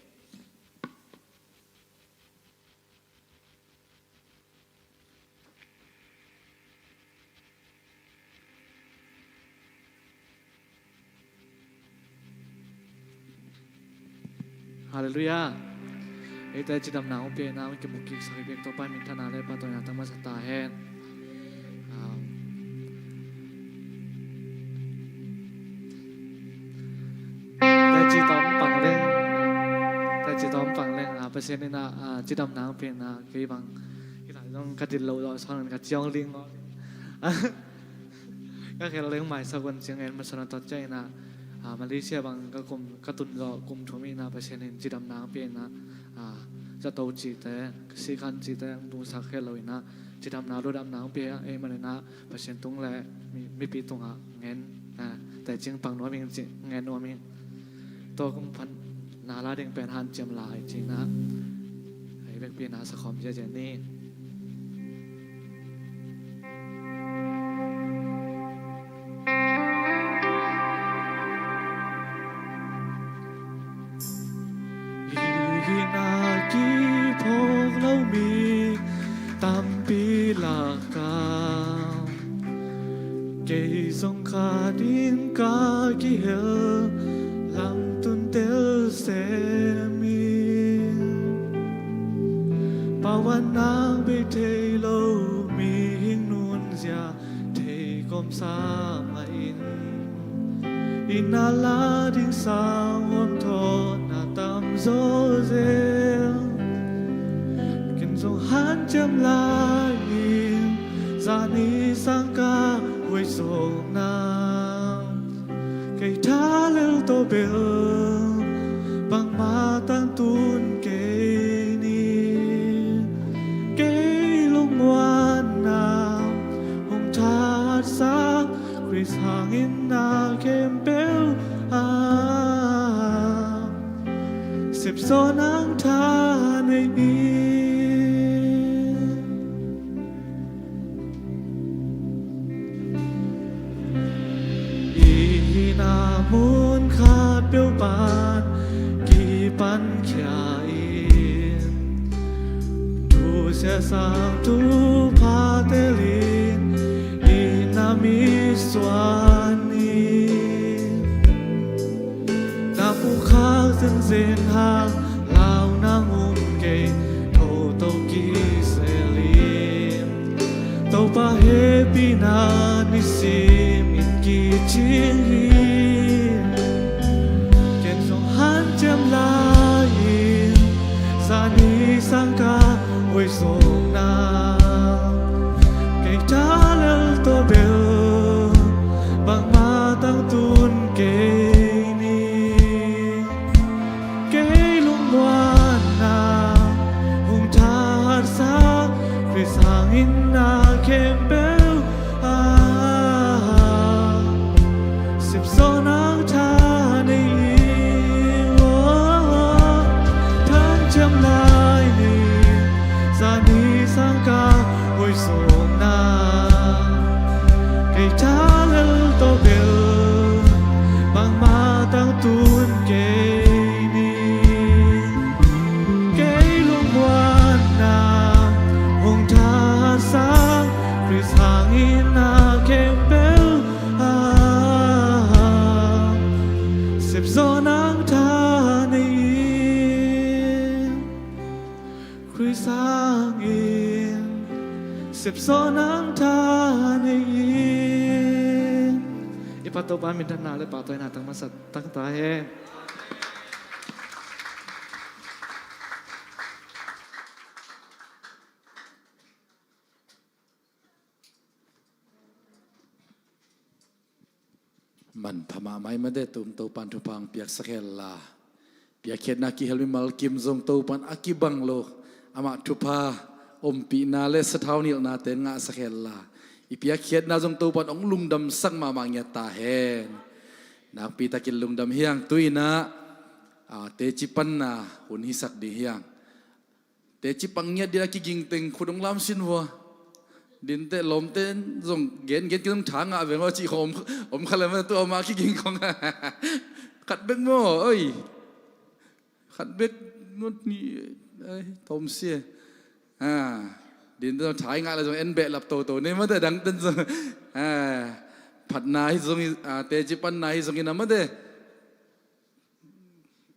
Halleluiah. Eite cidamna hong pia in ah hong kimu kiksak i biak Topa in minthanna le pahtawina tang masa ta hen. Amen. Eite cidam pang le. Tawm pang leng, ah, Pasian in ah, ah, cidamna hong pia in ah, kei bang hih lai zong ka dil lo zawh sawn in ka ciawng ling aw. Ka khel leng maisak un, ciang en masa na tot ciang in ah, ah, Malaysia bang ka kum, ka tun zawh kum thum in ah, Pasian in cidamna hong pia in ah, ah, zato cihte, sikhan cihte hong tungsak khel lo in ah, cidamna, lungdamna hong pia ahih manin ah, Pasian tung le mi, mipi tungah ngen, ah, teci pang nuam ing ci, ngen nuam ing. Tua kong phatna la ding pen hanciam lai ci-in ah, ei vekpi in ah sakhawm ziazia ni. Hih na kiphawk lo mi tampi lakah kei zong khat in ka kihel, lamtun tel sem in. Pauan nang bei thei lo mihing nunzia thei kawmsa mah in, inn ah la ding sang huam thawn a tam zawzen. Ken zong hanciam lai ing, zani sang ka huai zawkna, kei tha lel tawh bel bangmah tangtun kei ni. Kei lungmuanna hong thatsak Khrist hangin na khempeuh ah sepzawh nang tha nei ing. Hih na mun khatpeuh pan kipankhia in, thusia sang thupha telin inn ah mi suan in. Na phukhak zenzen hang lau nang um kei, thoto kisel in. Topa hehpihna nisim in kicing hi. Ken zong hanciam lai ing, zani sang ka huai zawkna, kei tha lel tawh bel bangmah tangtun kei ni. Kei lungmuanna hong thatsak Khrist hangin na khempeuh ah sepzawh nang tha nei ing. Hanciam lai ing, zani sang ka huai zawkna, kei tha lel tawh bel bangmah tangtun kei ni. Kei lungmuanna hong thatsak Khrist hangin na khempeuh ah sepzawh nang tha nei ing. Khrist hangin sepzawh nang tha nei ing. I Pa Topa minthanna le pahtawina tang masa tang ta hen. Manpha mahmah i mate, tung Topan thupha hong piaksak hen la. Piakkhiatna kihel mimal kim zong Topan a kibang lo, amah thupha ompihna le sathau nilhnate ngahsak hen la. I piakkhiatna zong Topan hong lungdamsak mahmah ngiat ta hen. Nakpi takin lungdam hi hang. Tu-in ah, ah, teci panna hun hisak ding hi hang. Teci pang ngiat ding a kiging teng khut hong lamsin vua. Dinteh lawmte zong gen gen kizong tha ngah veng aw cih khong om, om kha lem tu a ma kiging khong. Khat bek maw, oi. Khat bek maw ni, ai, tawm sia. Ha. Dinteh zong tha i ngah le zong en behlap toto nei mate dangten zong. Ha. Phatna hi zong hi, ah, teci panna hi zong hi na mate.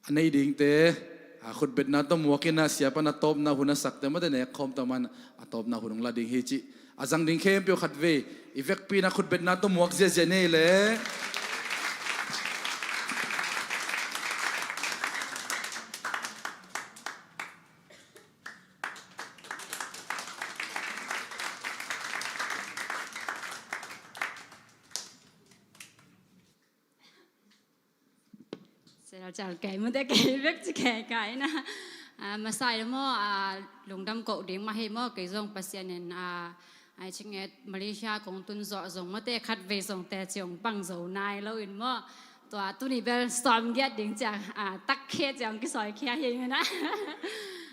A nei dingte, a, khutbetna tawh muak in a, sia pan a tawpna hun a sakte mate nek khawm tawh man a tawpna hun hong la ding hi cih a zang ding khempeuh khatvei i vekpi in a khutbetna tawh muak ziahziah nei leh. Cal kei mate kei bek ci kei kai na. A, masa in maw, a, lungdam koh ding mah hi maw, kei zong Pasian in, a, ai cing et Malaysia kong tun zawh zong mate khat vei zong teci hong pang zo nai lo in maw. Tua tuni bel sawm giat ding ciang, a, tak khia ciang kisawi khia hi ing na.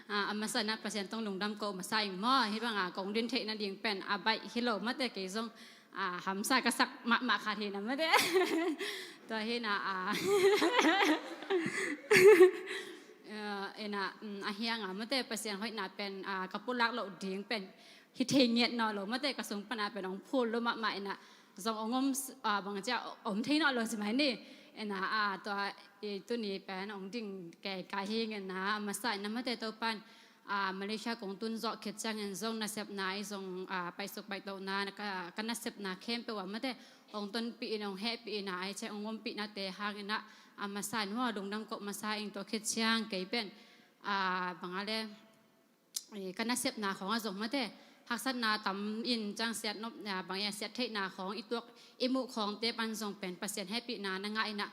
A, a masa na Pasian tong lungdam koh masa ing maw, hih bang a kong din theih nading pen a baih hi lo mate kei zong a, hamsa ka sak mahmah khat hi na mate. Tua hi na, a, a, ina, um, a hiang a mate Pasian hoihna pen, a, ka pulak loh ding pen hi thei ngiat nawn lo mate, ka sung pan a pen hong phul lo mahmah ina zong hong om, a, bang cia om thei nawn lo ci mai ni. Ina, a, tua i tuni pen hong ding kei kai hi ing ina, a masa ina mate Topan a, Malaysia kong tun zawh khit ciangin zong nasepna i zong, a, paisuk paitohna ka, ka nasepna khempeuh ah mate hong tonpih in hong hehpih in a, ai ciang hong ompihnate hangin a, a masa in maw lungdam koh masa ing. Tua khit ciang kei pen, a, bang a le, e, ka nasepna khawng ah zong mate haksatna tam in ciang siat nop, a, bang a siat theihna khawng i tuak i muh khawngte pan zong pen Pasian hehpihna na ngah in a,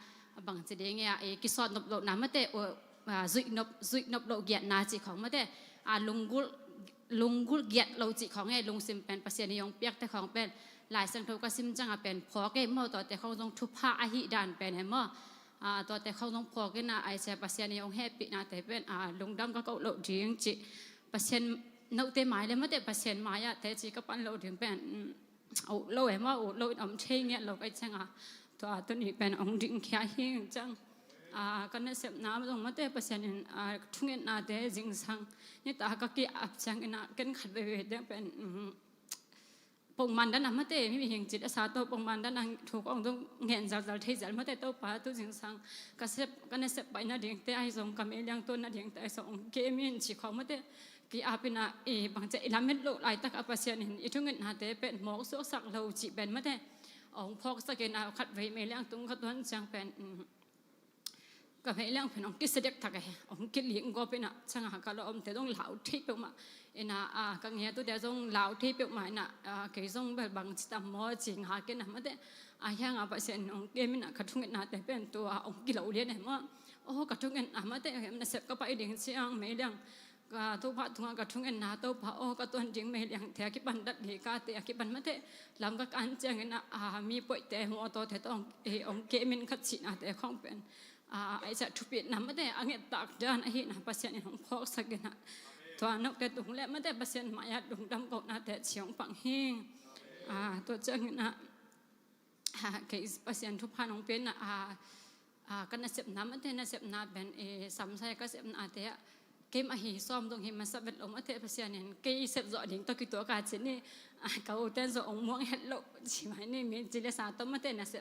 bang ci ding a, e, kisawt nop lohna mate, o, a, zuih nop, zuih nop loh giatna cih khawng mate, a, lunggulh, lunggulh giat lo cih khawng e, lungsim pen Pasian in hong piakte khawng pen Lai Siangtho ka sim ciang a pen phawk e maw, tuate khawng zong thupha ahih dan pen e maw. A, tuate khawng zong phawk in a, ai cia Pasian in hong hehpihnate pen, a, lungdam ka koh loh ding cih Pasian note mai le mate Pasian mai ah teci ka pan loh ding pen, um, a ut lo e maw, a ut lo in om thei ngiat lo ka hih ciang a, tua tuni pen hong ding khia hi ing ciang, a, ka nasepna zong mate Pasian in, a, thungetnate zingsang nitak ka ki-ap ciangin a, ken khat veivei teng pen, um, pongman dan a mate mi mihing cit a sa tawh pongman dan a thu kong zong ngen zalzal thei zel mate Topa tu zingsang ka sep, ka nasep baih nadingte ahi zong ka meiliang tuan nadingte ahi zong hong kem in cih khawng mate ki-ap in a, i bang cia i lamet loh laitak a Pasian in i thungetnate pen mawk suaksak lo cih pen mate hong phawksak in a, khat vei meiliang tung ka tuan ciang pen, um, ka meiliang pen hong kisia dektak e, hong kiling gawp in a, ciang a ka lawmte zong lau thei peuhmah in a, a, ka ngeitute zong lau thei peuhmah in a, a, kei zong bel bang ci tam maw ci ngak in a mate, a hiang a Pasian in hong kem in a, ka thungetnate pen tua hong kilo lian e maw. Aw, ka thungetna mate, nasep ka pai ding ciang meiliang ka Topa tungah ka thungetna, Topa aw, ka tuan ding meiliangte a kipan, dat li kate a kipan mate lam ka kan ciangin a, a, mi poihte mawtawte tawh hong, eh, hong kem in ka cihnate khawng pen, a, ai cia thupitna mate a ngettak dan ahihna Pasian in hong phawksak in a, tua note tung le mate Pasian mai-ah lungdam kohnate ci hong pang hi. A, tua ciangin a, a, kei Pasian thupha nong piakna, a, a, ka nasepna mate nasepna pen, e, samsai ka sepnate ah keimah hi sawm dong hi masa vet lo mate Pasian in kei sep zawh ding tawh kituak a ci ni, a, ka uten zawh ong muang het loh ci mai ni, mi ci le sa tawh mate nasep,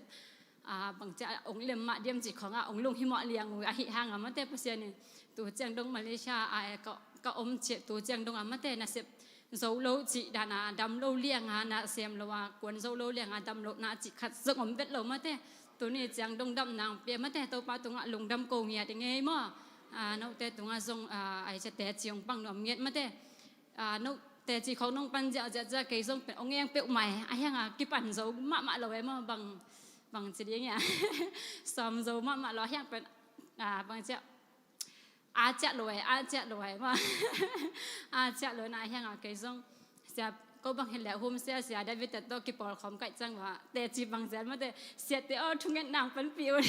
a, bang cia ong lem mah diam ci khawng a ong lung hi mawh liang uh ahi hang a mate Pasian in tu ciang dong Malaysia a ka, ka om ci tu ciang dong a mate nasep zo lo cih dan a dam lo liang a na sem lo a kuan zo lo liang a dam lo na cih khat zong om vet lo mate. Tuni ciang dong dam nang pia mate Topa tungah lungdam ko ngiat i ngei maw. A, note tungah zong, a, ai cia teci ong pang nuam ngiat mate. A, note teci khong nong pan ziah ziah ziah kei zong pen ong eng peuh mai a hiang a kipan zo mahmah lo e maw bang, bang ci ding ia. Sawm zo mahmah lo a hiang pen, a, bang cia a ciah lo e, a ciah lo e maw. A ciah lo na hiang a kei zong sia ko bang hi le hum sia sia David te tawh kipawl khawm kaih ciang va teci bang zel mate siate aw thunget nang panpih un.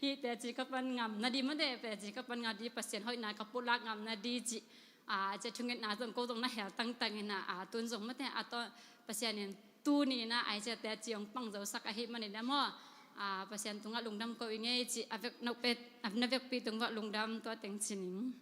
Hi teci ka pan ngam na di mate teci ka pan ngam di Pasian hoihna ka pulak ngam na di ci. A cia thungetna zong ko zong na hel tangtang ina a tun zong mate a tawh Pasian in tuni na ai cia teci ong pang zo sak ahi manin a maw. A, Pasian tungah lungdam ko i ngei ci a vek note a na vekpi tungah lungdam tua teng ci ning.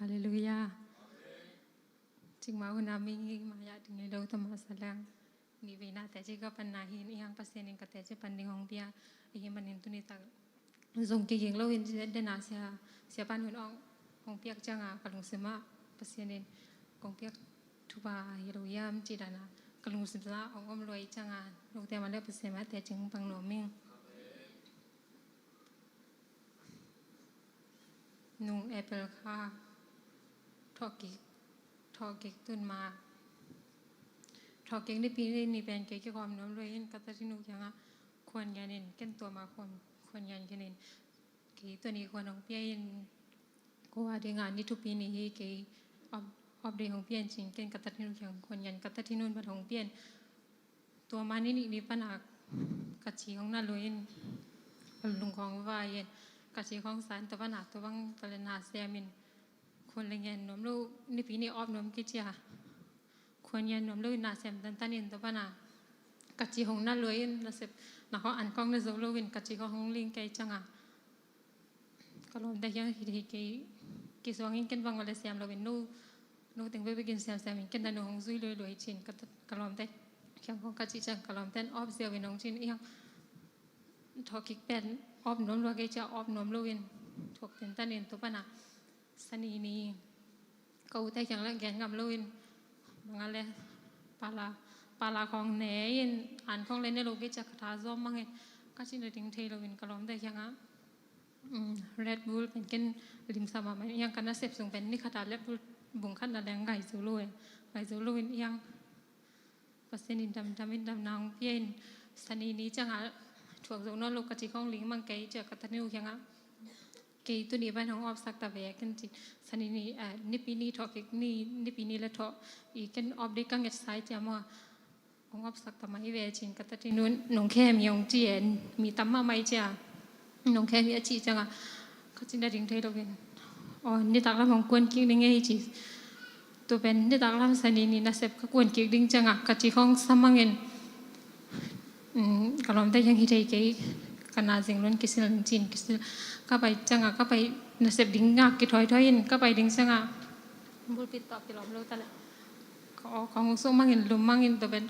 Halleluia. Cingmah hun a ming hing maya ding i lo tama salang. Nih veina teci ka panna hi in, i hang Pasian in ka teci pan ding hong pia. Ahi manin tuni tak zong kiging lo in, dena sia, sia pan hun ong hong piak cianga ka lungsim ah Pasian in kong piak thupha hi lo hiam ci dana ka lungsim sa ong om luai cianga, lote ma le Pasian ma teci hong pang nuam ing. Nung April kha thawhkik, thawhkik tun ma, thawhkik nipi ni pen kei kikhawm nuam luai in ka tatinu kiangah khuan ngian in, ken tua ma khuan, khuan ngian khin in, kei tua ni khuan hong pia in, ko a dinga ni thupi ni hi, kei off, off day hong pia in cin, ken ka tatinu kiang khuan ngian, ka tatinu in bel hong pia in. Tua ma ni nih ni pana ka ci hong na luai in, ka lungkhawng vai in, ka ci hong sa in, tua pana tua bang ka le na sem in, khuan le ngian nuam lo, nipi ni off nuam kicia, khuan ngian nuam lo in na sem tantan in, tua pana ka ci hong na luai in, na sep na khawng an khawng na zo lo in, ka ci hong hong ling kei cianga ka lawmte kiang hi, hi kei, kisuang in ken bang le siam lo in, no, no teng bekbek in siam siam in, ken danu hong zui luai luai cin, ka, ka lawmte kiang hong ka ci ciang ka lawmte in off ziau in hong cin, i hang thawhkik pen off nuam lua kei cia, off nuam lo in thawk tantan in, tua pana Sani ni ka ute kiang le gen ngam lo in, bang a le pala, pala khawng ne in, an khawng le ne lo kei cia ka tha zawm mang in, ka cina ding thei lo in ka lawmte kiangah, um, Red Bull pen ken limsa mahmah in, i hang ka nasep sung pen ni khat a Red Bull bung khat na leng ngai zo lo e, ngai zo lo in i hang Pasian in damdam in damna hong pia in, Sani ni cianga thuak zo nawn lo ka ci khawng ling mang kei cia ka tatinu kiangah, kei tuni ban hong off sak ta ve ken ci. Sani ni, ah, nipi ni thawhkik ni, nipi ni le thawh i ken off ding ka nget sa i cia maw, hong off sak ta mai ve cin ka tatinu in, nong khem hi hong ci e, mi tam mahmah i cia. Nong khem hi a cih cianga ka cina ding thei lo in, aw, nitak lam hong kuan kik ding ei ci. Tua pen nitak lam Sani ni nasep ka kuan kik ding cianga ka ci khawng sa mang in, um, ka lawmte kiang hi thei kei, ka na zing lun kisil cin kisil. Ka pai cianga ka pai nasep ding ngak kithoithoi in ka pai ding cianga bulpit tawh kilawm lo ta le. Ka aw, ka hong suk mang in lum mang in, tua pen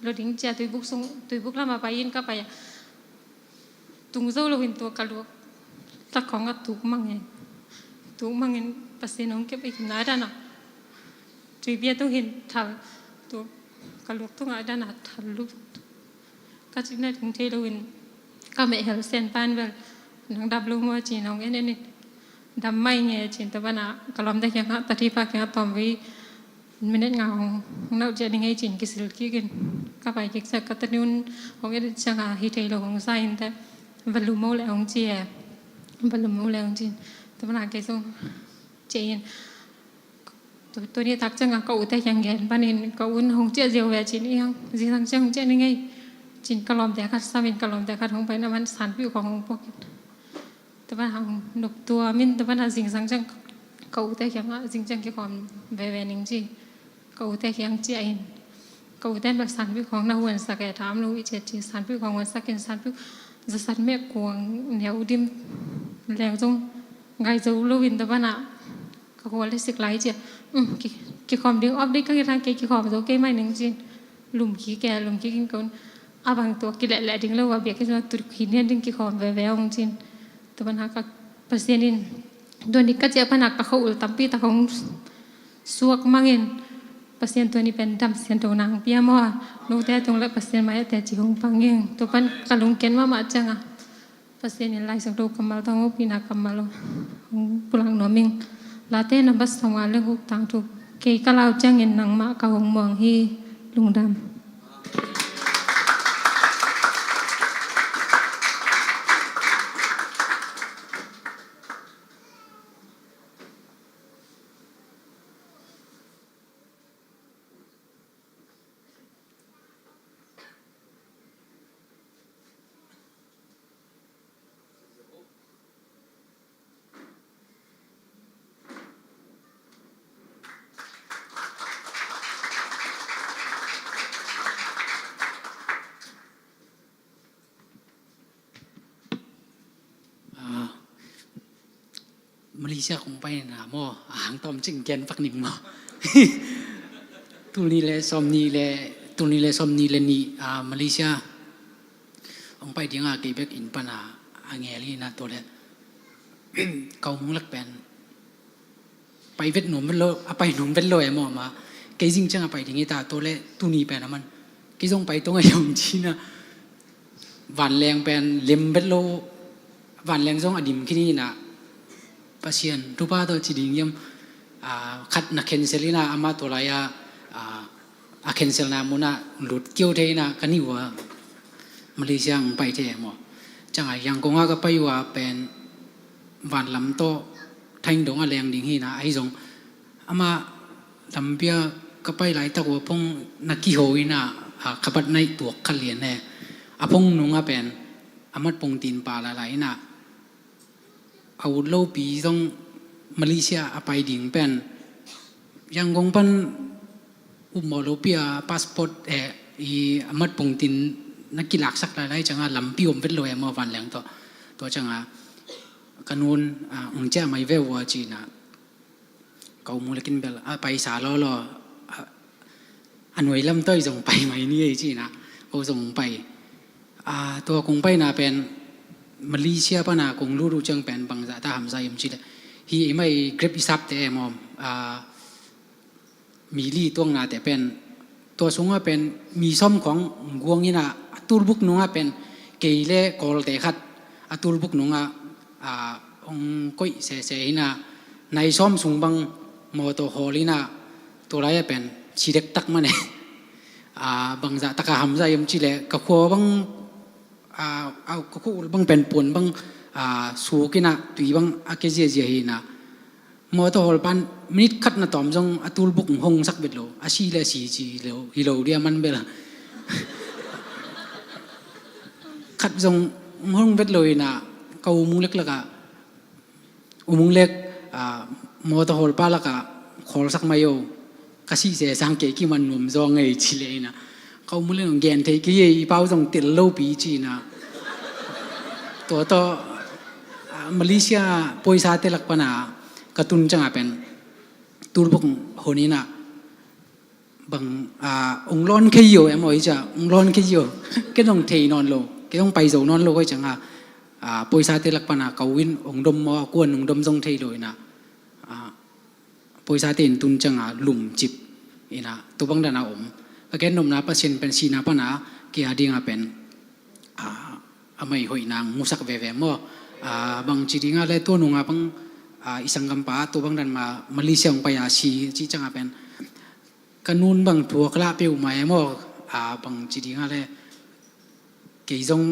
lo ding cia tuibuk sung, tuibuk lama pai in ka pai a, tung zo lo in tua ka luak tak khawng a tuk mang e. Tuk mang in Pasian hong kep i na dana tuipi a tung hin thal, tua ka luak tunga dana thal lut. Ka cina ding thei lo in ka meh hel sen pan bel, nang dam lo maw cin hong en en in, dam mai nge cin, tua pana ka lawmte kiangah, tatipa kiangah tawm vei minute nga hong nauh ciah ding ei cin kisil kik in ka pai kik ciah ka tatinu in hong en cianga hi thei lo hong sa in teh, va lum o le hong ci e. Va lum o le hong ci in, tua pana kei zong ciah in. Tu, tuni tak cianga ka ute kiang gen panin ka un hong ciah ziau ve cin i hang, zingsang ciang hong ciah ni ngei cin ka lawmte khat sam in ka lawmte khat hong pai na man sanpih khawng hong puak in. Tua pan hang nop tua min tua pan a zingsang ciang ka ute kiangah zing ciang kikhawm veve ning ci. Ka ute kiang ciah in ka ute in bel sanpih khawng na huansak e, tham lo i ciat ci, sanpih khawng huansak in sanpih zasat meh kuang neu dim leng zong ngai zo lo in tua pana ka khual le sik lai cia. Um, ki, kikhawm ding off ding ka ngen hang kei kikhawm zo kei mai ning cin. Lum kik e, lum kik in ka un. A bang tua kilehleh ding lo a biakinn zong tuk hi nian ding kikhawm veve hong cin. Tua pan hang ka Pasian in tua ni ka ciah pana ka kho ul tampi tak hong suak mang in Pasian tua ni pen dam sian to nang pia maw a. Note a tung le Pasian mai a teci hong pang ing. Tua pan ka lungkiat mahmah cianga Pasian in Lai Siangtho kammal tawh hong hopihna kammal hong pulak nuam ing. Late number sawmnga le guk, tang thum. Kei ka lau ciangin nangmah ka hong muang hi. Lungdam. Ah, Malaysia kong paina maw, a hang tawm cing gen pak ning maw. Tul ni le sawm ni le Tul nih le sawmnih le nih, ah, Malaysia hong pai ding a, kei bek inn pan a, a ngel hi na, tua le ka U Mung Lek pen pai vet nuam vet lo, a pai nuam vet lo e maw, amah. Kei zing ciang a pai ding hi ta, tua le tuni pen aman kei zong pai tong a hiam ci na. Vanleng pen lem vet lo, vanleng zong a dim khin hi na. Pasian thupha tawh ci ding hiam, ah, khat na cancel hi na, amah tua lai a, ah, a cancelna mun ah lut kiau thei hi na, ka nih uh a Malaysia hong pai thei e maw. Ciang a Yangon a ka pai uh a pen vanlam tawh Thaing dong a leng ding hi na, ahi zong amah lampi a ka pai laitak uh a phone na kiho hi na, a, ka bat naih tuak kha lian e. A phone nung a pen a mat pung tin pa lailai hi na, a ut lopi zong Malaysia a pai ding pen Yangon pan upmawh lopi a passport, eh, i a mat pung tin na kilaksak lailai ciang a lampi om vet lo e maw, vanleng tawh. Tua ciang a ka nu'n, ah, ong ciah mai ve uh a ci na. Ka U Mung Lek in bel a paisa lawlaw, a, a nuai lam tawh i zong pai mai ni ei ci na, ko zong pai. Ah, tua kong paina pen Malaysia pan a kong lut uh ciang pen bangzah ta hamsa hiam ci le, hi ei mai Grab i sapte e maw, ah, mi li tuangnate pen, tua sungah pen mi sawm khawng guang hi na, a tulbuk nungah pen kei le Kawlte khat a tulbuk nungah, ah, hong koih sese hi na, nai sawm sung bang mawtaw hawl hi na, tua lai-ah pen si dektak mah ne. Ah, bangzah tak a hamsa hiam ci le, ka khua bang, ah, ah, ka khua ul bang pen puan bang, ah, suk hi na, tui bang a kia ziazia hi na. Mawtaw hawl pan minute khat na tawm zong a tulbuk hong sak vet lo, a si le a si ci lo, hi lo dia man bel. Khat zong hong vet lo hi na, ka U Mung Lek lakah, U Mung Lek, ah, mawtaw hawl pa lakah khawlsak mai o, ka sih se sang kei kiman nuam zaw ngei ci le hi na. Ka U Mung Lek hong gen thei kei ei, i pau zong tel lopi ci na. Tua tawh, ah, Malaysia poisa te lak pan a ka tun ciang a pen tulbuk hon hi na. Bang, ah, ong lawn kei o e maw, hi cia, ong lawn kei o. Ken ong thei nawn lo, ken ong pai zo nawn lo, koi ciang a, ah, poisa te lak pan a ka u in ong dom maw, a kuan ong dom zong thei lo hi na. Ah, poisa te in tun ciang a lum cip hi na, tua bang dan a om. Ka gen nopna Pasian pen sihna pan a, kei a ding a pen, ah, a mai hoihna musak veve maw. Ah, bang ci ding a le tua nung a bang, ah, i sanggampa tua bang dan ma Malaysia ong pai a si, ci ciang a pen ka nu'n bang thu ka lah peuhmah e maw, ah, bang ci ding a le. Kei zong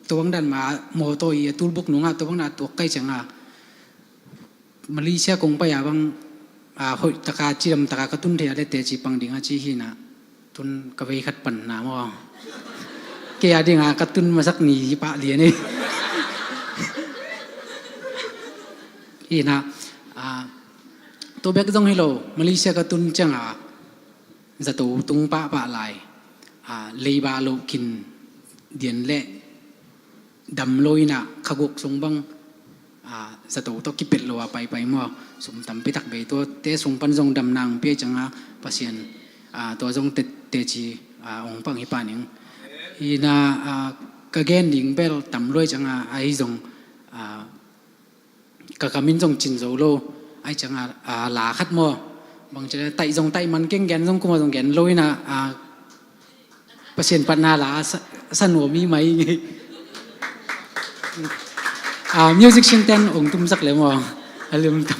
tua bang dan ma mawtaw i a tulbuk nungah tua bang dan a tuak kai ciang a Malaysia kong pai a bang, ah, hoih taka cidam taka ka tun thei a le teci pang ding a ci hi na. Tun ka vei khat pan na maw. Kei a ding a ka tun masak ni hi pah lian e. Hi na, ah, tua bek zong hi lo, Malaysia ka tun ciang a zato tung pahpah lai, ah, leiba loh kin dian le dam lo hi na, kha guk sung bang, ah, zato tawh kipelh lo a paipai maw, sum tampi tak bei, tua te sung pan zong dam nang pia ciang a Pasian, ah, tua zong te, teci, ah, ong pang hi pa ning. Hi na, ah, ka gen ding bel tam luai ciang a, ahi zong, ah, ka kam in zong cin zo lo, ahi ciang a, a, la khat maw. Bang ci le taih zong taih man keng, gen zong kuma zong gen lo hi na, a, Pasian patna la sa, sa nuam hi mai ngei. A, music sin ten ong tum sak le maw. A lim tam.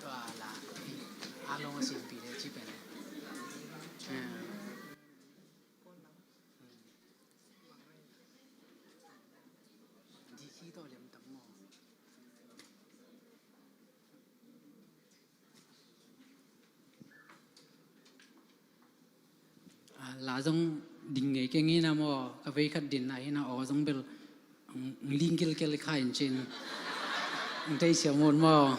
Tua la, a long a simpi le ci pen. Di khi to lem tam mo. A, la zong ding ngei keng hi na maw, ka vei khat din na hi na aw zong bel, ng, ng ling kelkel kha in cin. Ng thei siam un maw.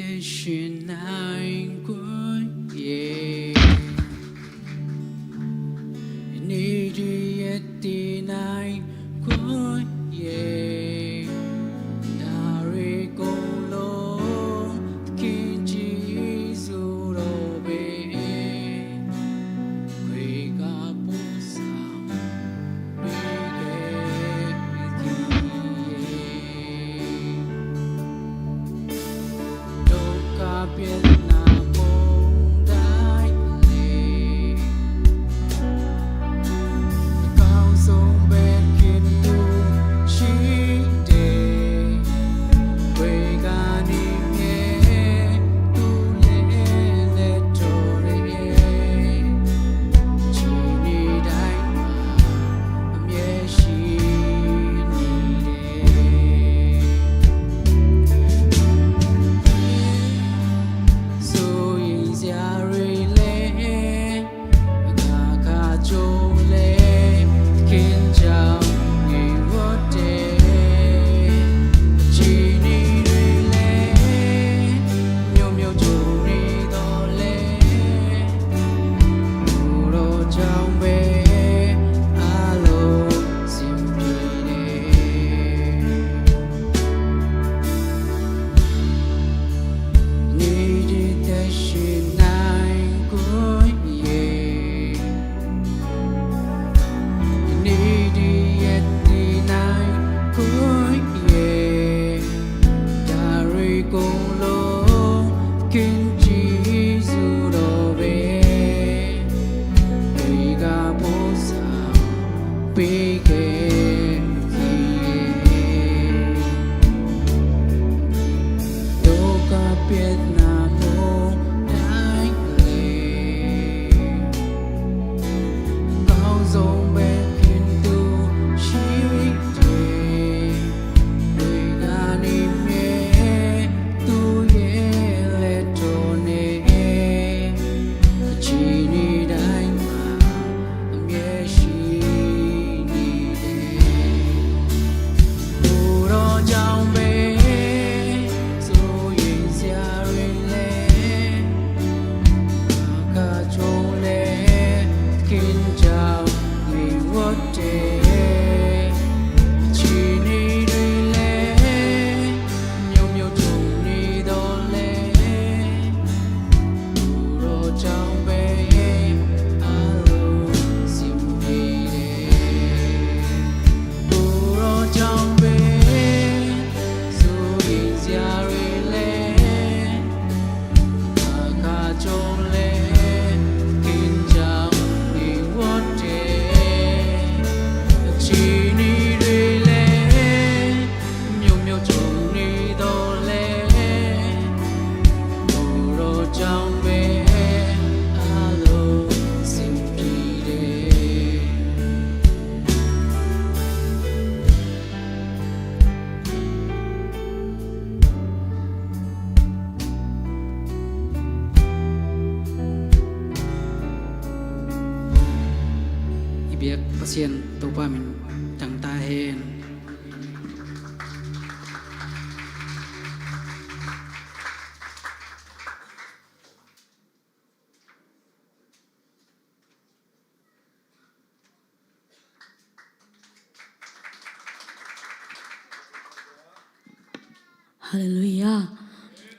Shinai kuye, ni di eti nai kuye, dari kong lo kin ji zu lo be, kwe ka pu sa. I biak Pasian Topa min tang ta hen. Halleluiah.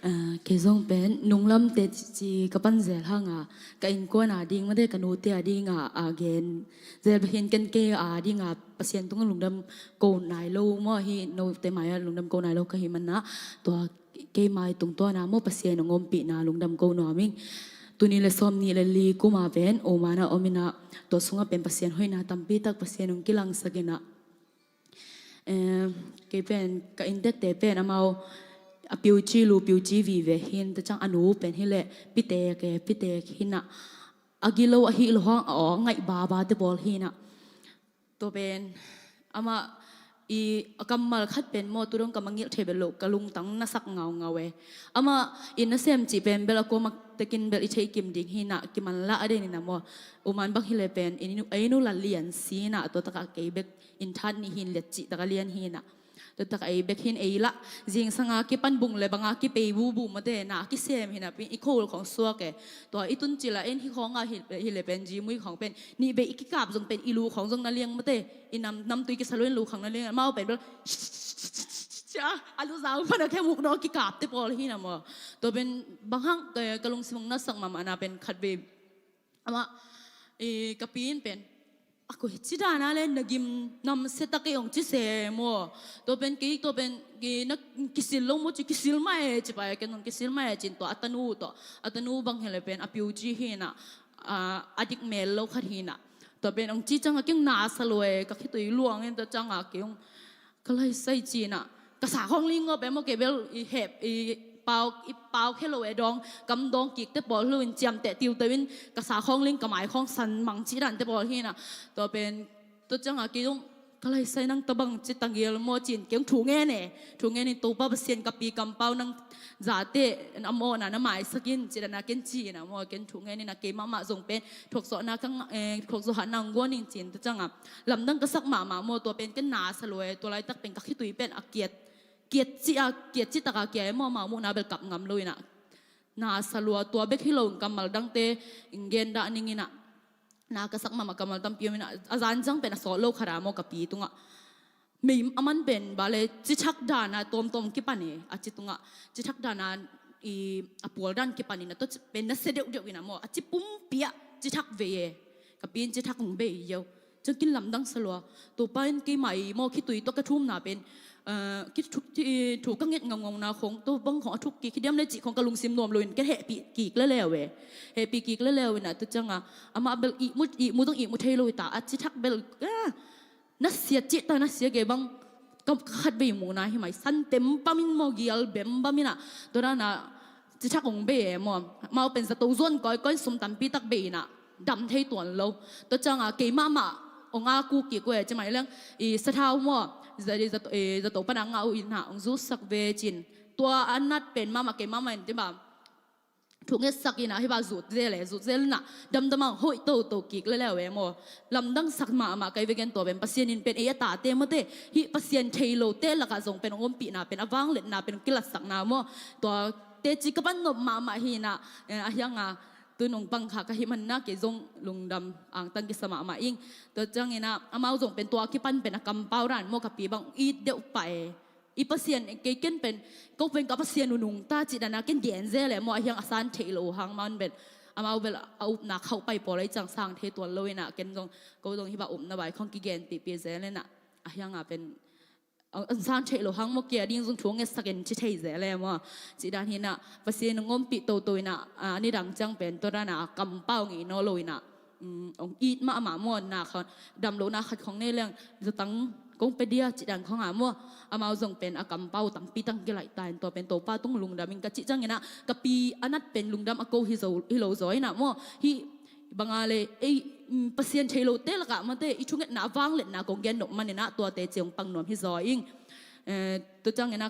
Ah, kei zong pen nunglamte cici ka pan zel hanga, ka innkuan a ding mate ka nute a dinga a gen zel bek hin ken kei a dinga Pasian tungah lungdam ko nai lo maw, hi note mai-ah lungdam ko nai lo ka hih manah tua kei mai tungtawn a maw Pasian hong ompihna lungdam ko nuam ing. Tuni le sawm nih le li kuma pen Oman ah om inah, tua sungah pen Pasian hoihna tampi tak Pasian hong kilangsak inah. Eh, kei pen ka inntete pen amau a piuci lu piuci vive hin, tua ciang a nu pen hileh pitek e, pitek hinah, a gilo a hih lo hang a aw ngaih babate pawl hinah. Tua pen amah i a kammal khat pen maw, tu dong ka mangilh thei bel lo, ka lungtang na sak ngaungau e. Amah i nasem cih pen bel a kuamak tekin bel i theih kim ding hinah, kimanlah a den inah maw. Oman bang hileh pen ei nu, ei nu la lian sinah, tua takah kei bek in that nih hin liat cih takah lian hinah. Tua tak ei bek hin ei lah, zingsanga kipan bung le banga kipei bubu mate, na kisem hi napi in i khol khong suak e. Tua i tun cila en hi khong a hi, hi le pen ji mui khong pen ni bei i kikap zong pen i lu khong zong na liang mate, i nam, namtui kisa lo in lu khong na liang, mau pen bel a lu zau pana khemuk no kikap te pawl hi na maw. Tua pen bang hang ka, ka lungsim hong nasak mahmah na pen khat vei amah, eh, ka pi in pen, a koi ci dana le na gim namsia tak ei hong ci se maw. Tua pen kei, tua pen, eh, na kisil lo maw ci, kisil mah e ci pai, ken hong kisil mah e cin tua a tanu tua, a tanu bang hi le pen a piu ci hi na, ah, a dik mel lo khat hi na. Tua pen hong ci canga keng na sa lo e, ka khitui luang in tua canga keng ka laisai cina, ka sa khong ling ngop e maw, kei bel i hep, i pau, i pau khe lo e dong, kam dong kik te pawl lo in ciam teh tiu teu in, ka sa khong ling ka mai khong san mang ci dan te pawl hi na. Tua pen, tua canga kei dong, ka laisai nang tabang ci tangil maw cin, keng thu ngen e, thu ngen in Topa Pasian ka pi kampau nang zate, a mawhna na maisak in, ci dana ken ci na maw, ken thu ngen in a kei mahmah zong pen, thuakzawhna ka nga-, eh, thuakzawh hatna hong guan ing cin, tua canga lamdang ka sak mahmah maw, tua pen ken na sa lo e, tua laitak pen ka khitui pen a kiat, kiat ci a, kiat ci taka kia e maw, amau muhna bel kap ngam lo ina. Na sa lua, tua bek hi lo in kammal dangte in gen dah ning ina. Na ka sak mahmah kammal tampi om ina, a zan zang pen a sawt lo khara maw ka pi tungah. Mei a man pen bale cithak dana tawmtawm kipan e, a ci tungah cithak dana i a pual dan kipan ina, tua ci pen na sia deuhdeuh ina maw, a ci pumpi ah cithak vei e. Ka pi in cithak hong bei yo. Cang kin lamdang sa lua. Topa in keimah i maw khitui tua ka thumna pen, eh, ki thu, ki thu ka nget ngaungauna khong, tua bang khong a thuk kik hi diam le cih khong ka lungsim nuam lo in ken hehpih kik leleu e. Hehpih kik leleu ina tua canga amah bel ihmu, ihmu dong ihmu thei lo hi ta, a cithak bel, ah, na sia cih ta, na sia kei bang, ka, ka khat vei muhna hi mai, san tem pamin maw, gial bem pamin ah, tua dana cithak hong bei e maw, mau pen zato zuan kawikawi in sum tampi tak bei ina, dam thei tuan lo. Tua canga kei mahmah hong a ku kik uh e, ci mai leng, i sathau maw, za-, i zato, i zato pana ngah uh ina, hong zusak ve cin. Tua a nat pen mahmah kei mahmah in ti ba, thu ngetsak ina, hi ba zut zel e, zut zel ina, damdam ang hoih toto kik leleu e maw. Lamdang sak mahmah kai vegen tua pen, Pasian in pen ei a tate mate, hih Pasian thei lote lakah zong pen hong ompihna pen, a vangliatna pen hong kilatsakna maw. Tua teci ka pan nop mahmah hi ina, eh, a hianga, tun hong pang kha ka hih manna kei zong lungdam angtang kisa mahmah ing. Tua ciang ina, amau zong pen tua kipan pen a kampau dan maw ka pi bang it deuh pah e. I Pasian, kei ken pen, ko pen ka Pasian uh nungta cih dana ken gen zel e maw, a hiang a san theih loh uh hang man pen. Amau bel a upna khauh pai pawl a i cang sang thei tuan lo ina, ken zong, ko zong hi ba upna bai khong kigen pihpih zel ina. A hianga pen, a, a san theih loh hang maw kia ding zong thu ngetsak in ci thei zel e maw. Cih dan hi ina, Pasian hong ompih toto ina, a, nidang ciang pen, tua dana kampau ngei naw lo ina. Um, hong it mahmah maw, na khat, damlohna khat khong nei leng, zatang kong pia dia cih dan khong a maw, amau zong pen a kampau tampi tang kilaih ta in tua pen Topa tung lungdam ing ka cih ciang ina, ka pi a nat pen lungdam a ko hi zo, hi lo zaw ina maw, hih banga le, ei, um, Pasian thei lote lakah mate, i thungetna a vangliatna kong gen nop man ina, tuate ciang pang nuam hi zaw ing. Eh, tua ciang ina,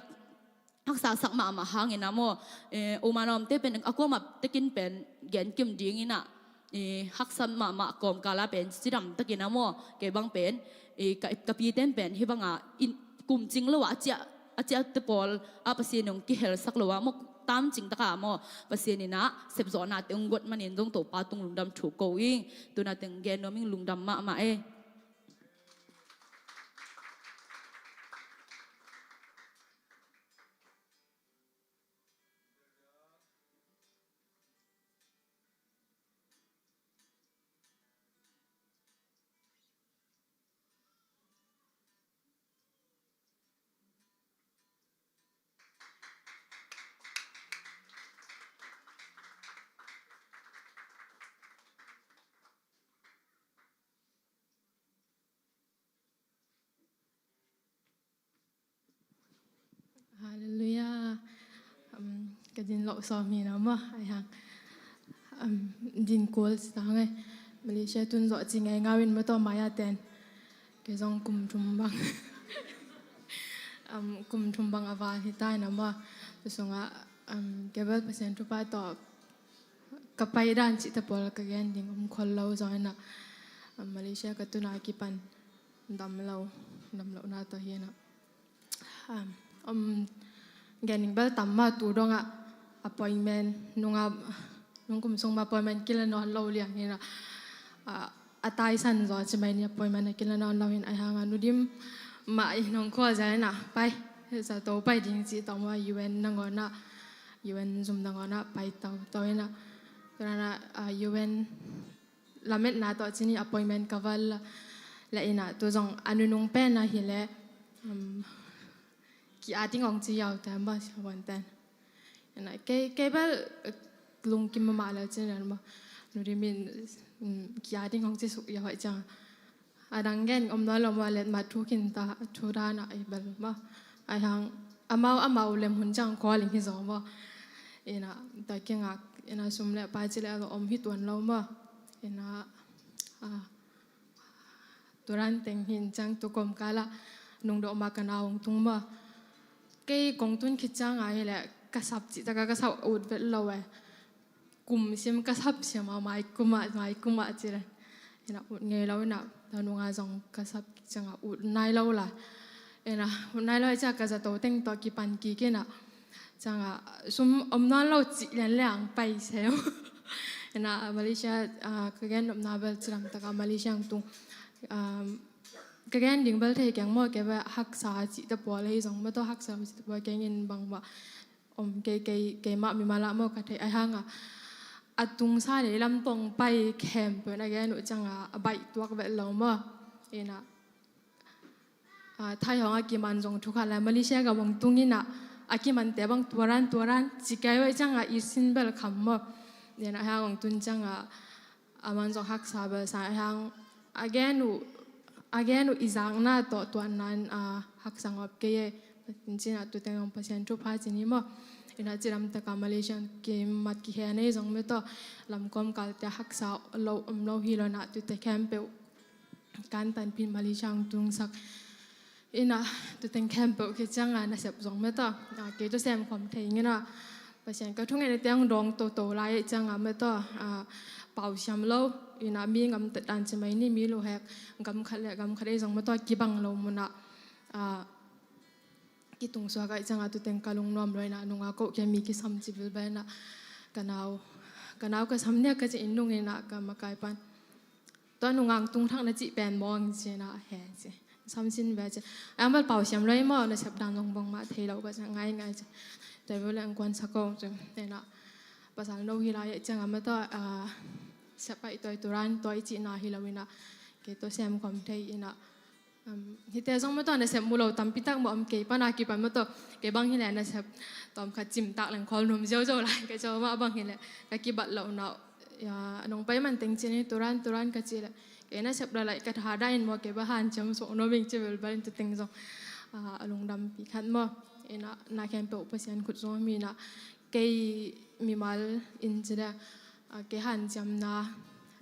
haksa sak mahmah hang ina maw, eh, u manawmte pen a kuamah tekin pen gen kim ding ina, eh, haksa mahmah kawmkala pen cidam tak ina maw, kei bang pen, eh, ka, ka piten pen, hi banga in, kum cing lo a, a ciah, a ciah te pawl a Pasian hong kihelsak lo a maw, tam cing taka maw, Pasian ina, sepzawhnate hong guat manin zong Topa tung lungdam thu ko ing, tuna teng gen nuam ing lungdam mahmah e. Halleluiah. Um, ka din loh sawm hi na maw, ai hang. Um, din kul si ta ngai. Malaysia tun zawh ci ngai ngau in maw tawh mai a ten. Kei zong kum thum bang. Um, kum thum bang a val hi ta na maw. Tu sungah, um, kei bel Pasian thupha tawh ka pai dan cih te pawl ka gen ding om khol lo zaw ina. Um, Malaysia ka tun a kipan dam lo, dam lo na tawh hi na. Um, um, gen ding bel tam mah, tu dongah appointment nungah, nung kum sung mah appointment kila nawn lo liang hi na. Ah, a taisan zaw ci mai ni, appointment a kila nawn lo hi na, ahi hangah Nu Dim mah i nong call zia hi na, pai, zato pai ding ci tawh mah U N nangawnah, U N zum nangawnah pai toto hi na. Tua hi na, ah, U N lametna tawh ci ni, appointment ka va la, la hi na, tu zong a nunung pen ahi leh, um, ki-at ding hong ci hiau te mah, siavuante'n. Hi na, kei, kei bel, eh, lungkim mahmah lel ci ni mah. Nu Dim in, um, ki-at ding hong ci suk hiau hi ciang. A dang gen om nawn lo mah, letmat thu khin ta, thu dan a i bel mah. Ahi hang amau, amau lem hun ciang call ing hi zaw mah. Hi na, tua kingak, hi na, sum le pai ci le a om hi tuan lo mah. Hi na, ah, turan teng hi ciang tu kawmkal ah nungdawh mah ka nau hong tung mah. Kei kong tun khit ciang a hi leh ka sap cih tak a ka sap ut vet lo e. Kum sim ka sap siam a, mai kum ah, mai kum ah ci leh. Hi na, ut ngei lo hi na, tua nungah zong ka sap ciang a ut nai lo lai. Hi na, ut nai lo hi ciang ka zato teng tawh kipan kik hi na. Ciang a sum om nawn lo cih lian liang pai sem. Hi na, Malaysia, ah, ka gen nopna bel ci lam tak a Malaysia hong tung. Um, ka gen ding bel thei keng maw, kei bel haksa cih te pawl hi zong mah tawh, haksa cih te pawl keng in bangmah om kei, kei, keimah mimal ah maw ka theih, ahi hangah a tungsa nei lam tawh pai khempeuh na gen uh ciang a, a baih tuak vet lo maw. Hi na, ah, Thai hong a kiman zong thu khat lai, Malaysia gam hong tung hi na, a kimante bang tuaran, tuaran ci kei uh ciang a i sin bel kham maw. Hi na, ahi hang hong tun ciang a, aman zong haksa bel sa, ahi hang a gen uh, a gen uh i zakna tawh tuanna in, ah, haksa ngawp kei e. Tua hi na, tu teng zong Pasian thupha ci ni maw. Hi na, ci lam tak a Malaysia kimat kihen hi zong mah tawh, lam kawmkalte haksa lo om lo hi lo na, tute khempeuh ka an tanpih in Malaysia hong tungsak. Hi na, tu teng khempeuh khit ciang a nasep zong mah tawh, ah, kei tawh sem khawm thei ing hi na. Pasian ka thungetna te hong dawng toto lai hi ciang a mah tawh, ah, pau siam lo. Hi na, mi gamtat dan ci mai ni, mi luhek, gam khat le gam khat hi zong mah tawh kibang lo mun ah, ah, kitungsuak hi ciang a tu teng ka lungnuam lo hi na, nungah koh kei mi kisam ci bilbel hi na, ka nau, ka nau ka sam nia ka ci in nung hi na, ka makai pan. Tua nungah tung thak na cih pen maw hong ci na, he ci. Sam sin ve ci. Ahi hang bel pau siam lo hi maw, nasep dan zong bangmah thei lo ka ci, ngai ngai ci. Tua bel le hong kuansak ko ci. Hi na, pasal no hi lai hi ciang a mah tawh, ah, sep a i tuai turan, tua i cihna hi lo hi na. Kei tawh sem khawm thei hi na. Um, hite zong mah tawh nasep mu lo tampi tak mah om, kei pan a kipan mah tawh. Kei bang hi leh nasep tawm khat cimtak leng khawl nuam ziauziau lai, kei zong mah bang hi leh ka kibat lohna uh. Ya, nong pai man teng ci ni, turan, turan ka cih leh, kei nasep lalaih ka tha dan in maw, kei bang hanciam suak nuam ing ci bilbel in tu teng zong, ah, a lungdampi khat maw. Hi na, na khempeuh Pasian khut zong hi na, kei mimal in ci leh, ah, kei hanciamna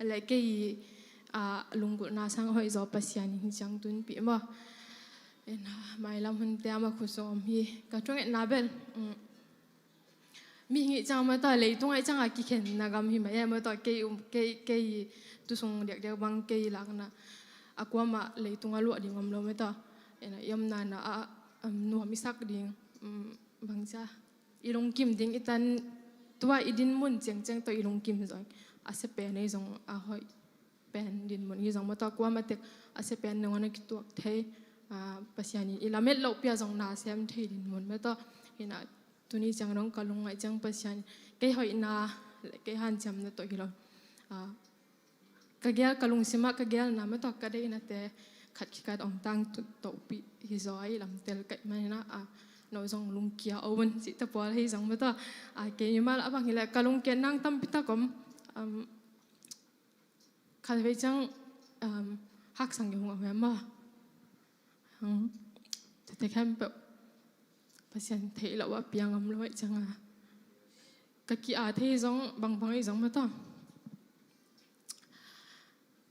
le kei, ah, lunggulhna sang hoih zaw Pasian in hi ciang tunpih maw. Hi na, mailam hunte a mah khut zong om hi. Ka thungetna bel, um, mihing hi ciang mah tawh, leitung hi ciang a kikhenna gam hi mah hi mah tawh, kei um, kei, kei tu sung diakdiak bang kei lakna a kuamah leitung a luah ding om lo mah tawh. Hi na, i omna na ah, um, nuam i sak ding, um, bang cia i lungkim ding, i tan, tua i dinmun ciangciang tawh i lungkim zong a sia pen hi zong, a hoih pen dinmun hi zong mah tawh, kuamah tek a sia pen nangawn a kituak thei, ah, Pasian in i lamet lohpi a zong na sem thei dinmun mah tawh. Hi na, tuni ciang dong ka lungngaih ciang Pasian kei hoihna le kei hanciamna tawh hi lo. Ah, ka gel, ka lungsim ah ka gelna mah tawh, ka deihnate khat khit khat hong tangtun tohpih hi zaw a, i lamtel kaih man hi na, ah, no zong lungkia o un cih te pawl hi zong mah tawh. Ah, kei mimal a bang hi leh ka lungkiat nang tampi tak om. Um, khat vei ciang, um, haksang i hong om hi maw. Hmm. Tete khempeuh Pasian theih loh a piang om lo hi ciang a, ka ki-at hi zong bangbang hi zong mah tawh.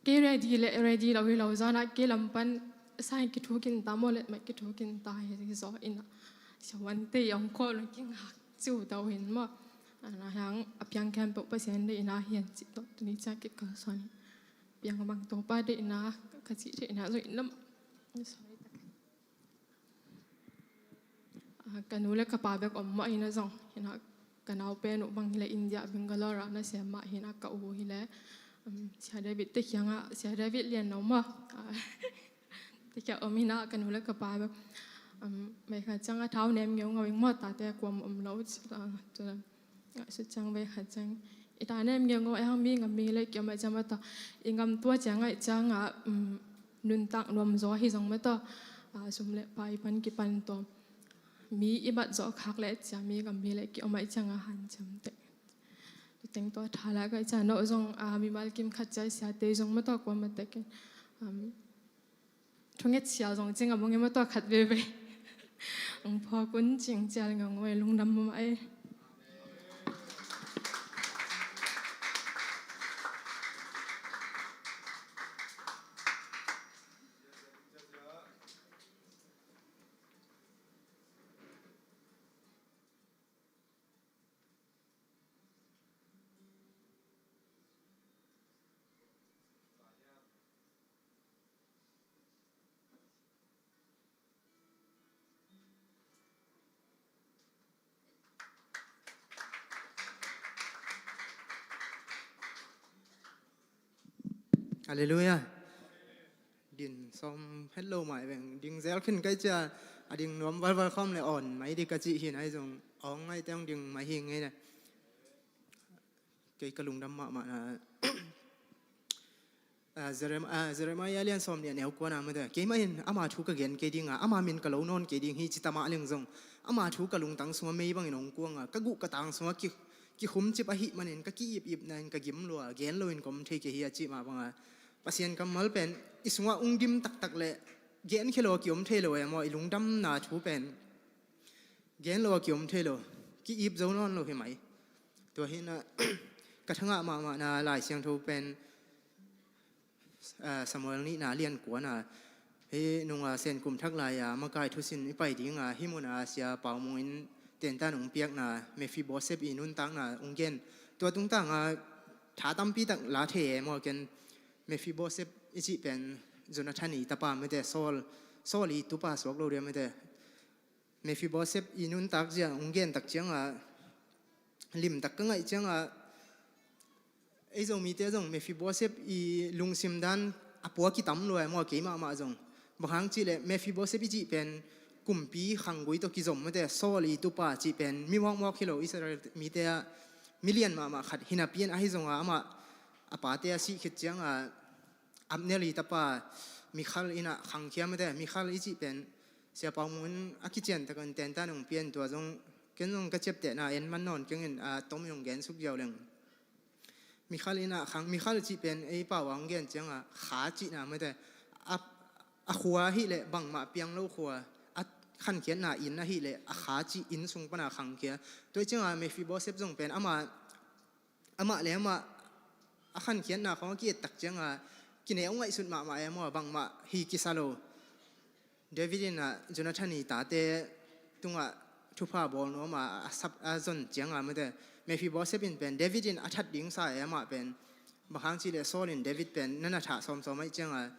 Kei ready le ready lo hi lo zaw na, kei lam pan sang kithukin ta maw, letmat kithukin ta hi zaw hi na. Siavuante i hong call na kingak ciu tau hin maw. Ahi hang a piang khempeuh Pasian deihna hi hen cih tawh tuni ciang kikalsuan. Piang a bang Topa deihna ka cih theihna zong in lam. Ka nu le ka pa bek om mah hi na zong, hi na ka nau pen uh bang hi le India Bangalore ah na sem mah hi na, ka u hi le, um, Sia David te kiangah, Sia David lian no maw? Ah, te kiang om hi na, ka nu le ka pa bek. Um, mai kha ciang a thau nem ngeungau ing maw, tate kuam om lo, ah, tu la. Ngaihsut ciang vei khat ciang, i ta nem ngeungau a, hang mi ngam mi le kiom a ciang mah tawh, i ngam tua ciang ngaih ciang a, um, nuntak nuam zaw hi zong mah tawh, ah, sum le pai pan kipan tawh, mi i mat zawh khak le cia mi ngam mi le kiom a ciang a hanciam tek. Tuteng tawh tha la ka i ciang no zong, ah, mimal kim khat cia i siate zong mah tawh kuam a tek in, um, thunget sial zong cing a bang i mah tawh khat veve. Ang phawk un cing cial ngam ngoi lungdam mah e. Halleluiah. Din sawm het lo mah i veng, ding zel khin kai cia, a ding nuam valval khawm le awn mai di ka cih hi na, ahi zong awng ngaite hong ding mai hi ngei le. Kei ka lungdam mahmah na, ah, Jerem-, ah, Jeremiah lian sawm nih a neu kuana mate, keimah in ama thu ka gen kei dinga, ama min ka lo nawn kei ding hi, ci ta mah leng zong, ama thu ka lungtang sungah mei bangin hong kuanga, ka guh ka tang sungah ki, kikhumcip ahih manin, ka ki-ipipna in ka gim lua, gen loin ka om thei kei hi a cih mah banga, Pasian kammal pen i sungah ung dim taktak le, genkhia lo a kiom thei lo e maw, i lungdamna thu pen gen lo a kiom thei lo, ki-ip zo nawn lo hi mai. Tua hi na, ka thangah mahmah na Lai Siangtho pen, ah, Samuel nihna lian kuana, hih nunga Senkum Thak lai-a makai thusin i pai dinga, hih muna Sia Pau Mung in tentan hong piakna, Mephibosheth i nuntakna hong gen. Tua tungtanga tha tampi tak la thei e maw, ken Mephibosheth i cih pen Jonathan i tapa mate, Saul, Saul i tupa suak lo dia mate. Mephibosheth i nuntak zia hong gen tak cianga, limtak ka ngaih cianga, ei Zomite zong Mephibosheth i lungsim dan a pua kitam lua e maw, kei mahmah zong. Bang hang cih leh Mephibosheth i cih pen kumpi khanggui tawh kizom mate, Saul i tupa cih pen mi mawkmawk hi lo, Israel mite ah mi lian mahmah khat hi napi in, ahi zonga amah a pate a sih khit cianga Abner i tapa Mikhal in ah khangkhia mate, Mikhal i cih pen Sia Pau Mung in a kician takin tentan hong pia in, tua zong ken zong ka ciaptehna en man nawn keng in, a tom in hong gen suk ziau leng. Mikhal in ah khang, Mikhal cih pen ei pau a hong gen cianga kha cihna mate, a, a khua ahih leh bangmah piang lo khua, a khankhiatna inn ahih leh a kha cih inn sung pana khangkhia. Tua cianga Mephibosheth zong pen amah amah le amah a khankhiatna khawng a ki-et tak cianga kineu ngaihsut mahmah e maw, bangmah hi kisa lo. David in ah Jonathan i tate tungah thupha bawl nuam a, a sap, a zon cianga mate, Mephibosheth in pen David in a that ding sa e, amah pen bang hang cih leh Saul in David pen na na thah sawmsawm ahih cianga,